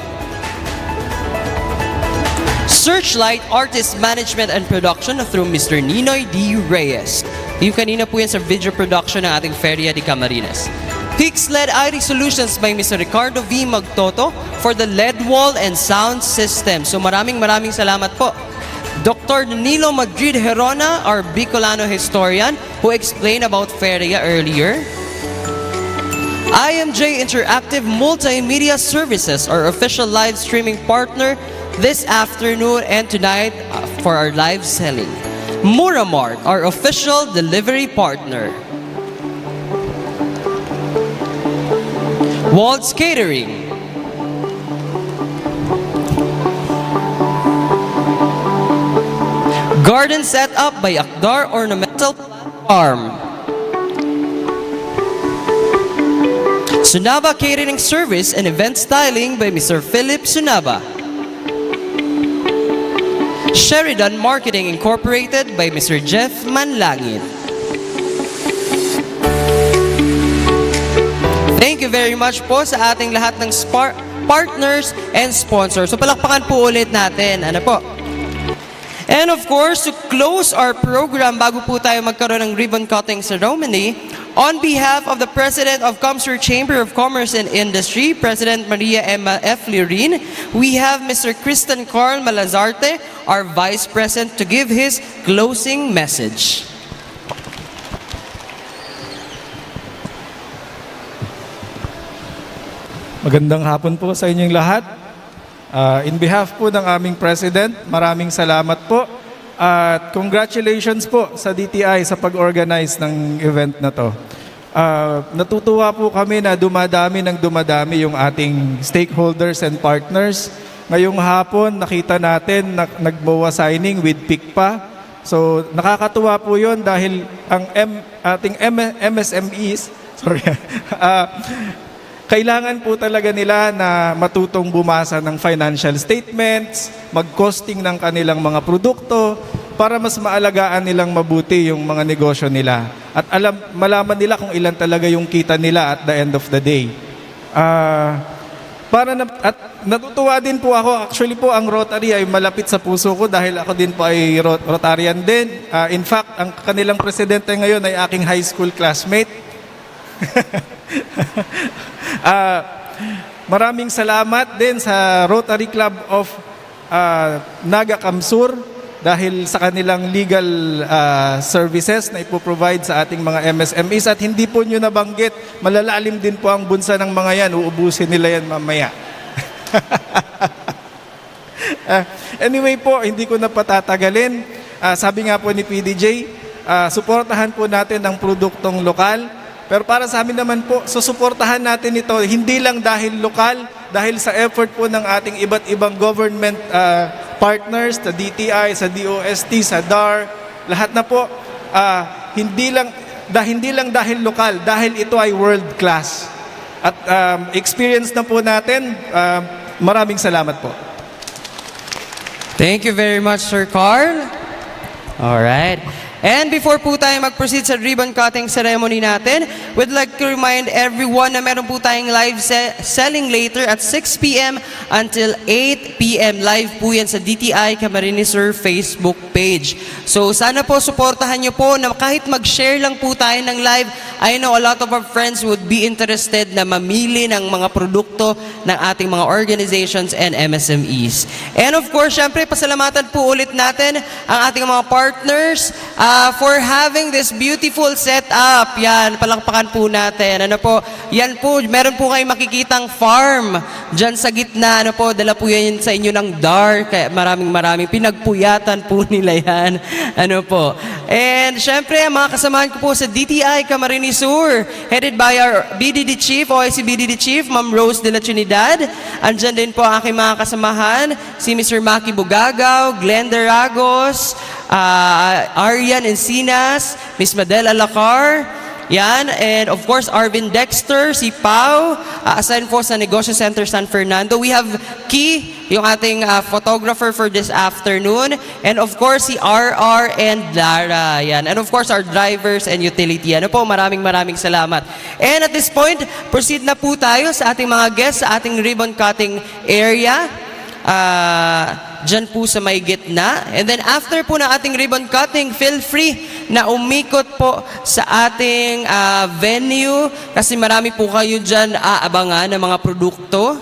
Searchlight Artist Management and Production through Mister Ninoy D. Reyes. Yung kanina po yan sa video production ng ating Feria de Camarines. Pixled I T Solutions by Mister Ricardo V. Magtoto for the L E D wall and sound system. So maraming maraming salamat po. Doctor Danilo Madrid Herona, our Bicolano historian, who explained about Feria earlier. I M J Interactive Multimedia Services, our official live streaming partner this afternoon and tonight, uh, for our live selling. Muramart, our official delivery partner. Waltz Catering. Garden setup by Akdar Ornamental Plant Farm. Sunaba Catering Service and Event Styling by Mister Philip Sunaba. Sheridan Marketing Incorporated by Mister Jeff Manlangit. Thank you very much po sa ating lahat ng spar-, partners and sponsors. So palakpakan po ulit natin. Ano po? And of course, to close our program, bago po tayo magkaroon ng ribbon cutting ceremony, on behalf of the President of CamSur Chamber of Commerce and Industry, President Maria Emma F. Lirin, we have Mister Kristen Carl Malazarte, our Vice President, to give his closing message. Magandang hapon po sa inyong lahat. Ah, in behalf po ng aming President, maraming salamat po. At congratulations po sa D T I sa pag-organize ng event na to. Ah, natutuwa po kami na dumadami ng dumadami yung ating stakeholders and partners. Ngayong hapon, nakita natin na nag-MOA signing with PICPA. So, nakakatuwa po yon dahil ang M, ating M, M S M Es, sorry, ah, kailangan po talaga nila na matutong bumasa ng financial statements, mag-costing ng kanilang mga produkto para mas maalagaan nilang mabuti yung mga negosyo nila. At alam, malaman nila kung ilan talaga yung kita nila at the end of the day. Ah, para na, at natutuwa din po ako, actually po ang Rotary ay malapit sa puso ko dahil ako din po ay Rot- Rotarian din. Ah, in fact, ang kanilang presidente ngayon ay aking high school classmate. Ah, maraming salamat din sa Rotary Club of ah, Naga CamSur dahil sa kanilang legal ah, services na ipoprovide sa ating mga M S M Es at hindi po nyo nabanggit, malalalim din po ang bulsa ng mga yan, uubusin nila yan mamaya. Ah, anyway po, hindi ko na patatagalin. Ah, sabi nga po ni P D J, ah, suportahan po natin ang produktong lokal. Pero para sa amin naman po, susuportahan natin ito hindi lang dahil lokal, dahil sa effort po ng ating iba't ibang government ah, partners, sa D T I, sa D O S T, sa DAR, lahat na po, ah, hindi lang da, hindi lang dahil lokal, dahil ito ay world class. At um, experience na po natin. Um, maraming salamat po. Thank you very much, Sir Carl. All right. And before po tayo mag-proceed sa ribbon cutting ceremony natin, we'd like to remind everyone na meron po tayong live se- selling later at six p.m. until eight p.m. Live po yan sa D T I Camarines Sur Facebook page. So sana po suportahan nyo po na kahit mag-share lang po tayo ng live, I know a lot of our friends would be interested na mamili ng mga produkto ng ating mga organizations and M S M Es. And of course, syempre, pasalamatan po ulit natin ang ating mga partners ah, for having this beautiful setup. Yan, palakpakan po natin. Ano po, yan po, meron po kayong makikitang farm dyan sa gitna. Ano po, dala po yan sa inyo ng DAR. Kaya maraming maraming pinagpuyatan po nila yan. Ano po. And syempre, ang mga kasamahan ko po sa D T I Camarines Sur, headed by our B D D Chief, O I C B D D Chief, Ma'am Rose de la Trinidad. Andyan din po ang aking mga kasamahan, si Mister Maki Bugagaw, Glenda Ragos, ah, Arian Encinas, Miss Madel Alacar, Yan, and of course, Arvin Dexter, si Pau, ah, assigned po sa Negosyo Center San Fernando. We have Ki, yung ating ah, photographer for this afternoon. And of course, si R R and Lara. Yan. And of course, our drivers and utility. Ano po, maraming maraming salamat. And at this point, proceed na po tayo sa ating mga guests sa ating ribbon cutting area. Ah, dyan po sa may gitna. And then after po ng ating ribbon cutting, feel free na umikot po sa ating ah, venue kasi marami po kayo dyan aabangan ng mga produkto.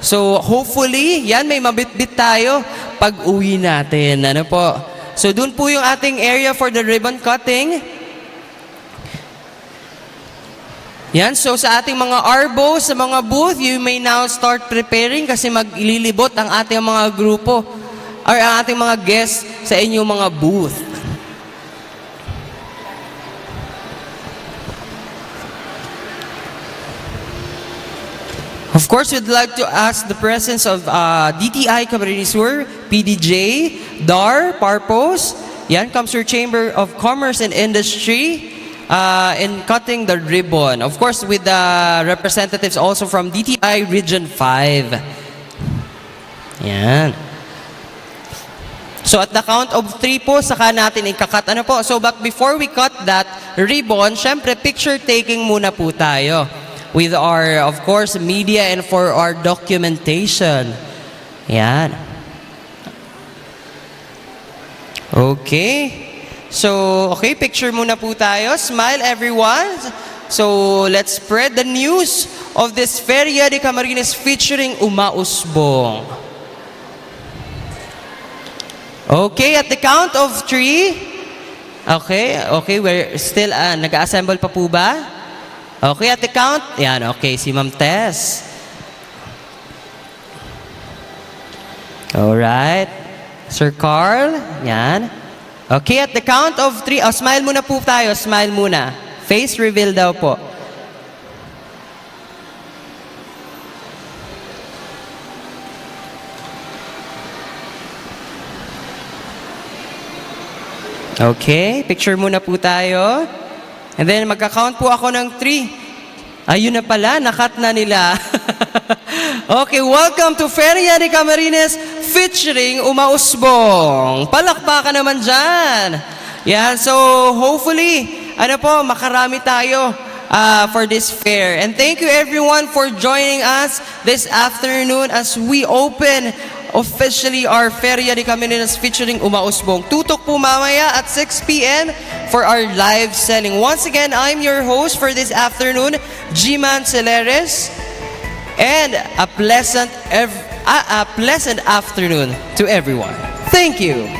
So hopefully, yan, may mabitbit tayo pag uwi natin. Ano po? So doon po yung ating area for the ribbon cutting. Yan, so sa ating mga arbo, sa mga booth, you may now start preparing kasi maglilibot ang ating mga grupo or ang ating mga guests sa inyong mga booth. Of course, we'd like to ask the presence of uh, D T I Camarines Sur, P D J, DAR, Parpos, yan, Kamsur Chamber of Commerce and Industry, uh, in cutting the ribbon. Of course, with the representatives also from D T I Region five. Yan. So at the count of three po, saka natin ikakat. Ano po? So but before we cut that ribbon, syempre picture taking muna po tayo with our, of course, media and for our documentation. Yan. Okay. So, okay, picture muna po tayo. Smile, everyone. So, let's spread the news of this Feria de Camarines featuring Umausbong. Okay, at the count of three. Okay, okay, we're still, ah, nag-a-assemble pa po ba? Okay, at the count. Yan, okay, si Ma'am Tess. Alright. Sir Carl, yan. Okay, at the count of three, oh, smile muna po tayo, smile muna. Face reveal daw po. Okay, picture muna po tayo. And then magka-count po ako ng three. Ayun na pala, nakat na nila. Okay, welcome to Feria de Camarines featuring Umausbong. Palakpakan naman dyan. Yan, so hopefully, ano po, makarami tayo ah, for this fair. And thank you everyone for joining us this afternoon as we open officially our Feria de Camarines featuring Umausbong. Tutok po mamaya at six p.m. for our live selling. Once again, I'm your host for this afternoon, G-Man Celeres. And a pleasant ev- a, a pleasant afternoon to everyone. Thank you.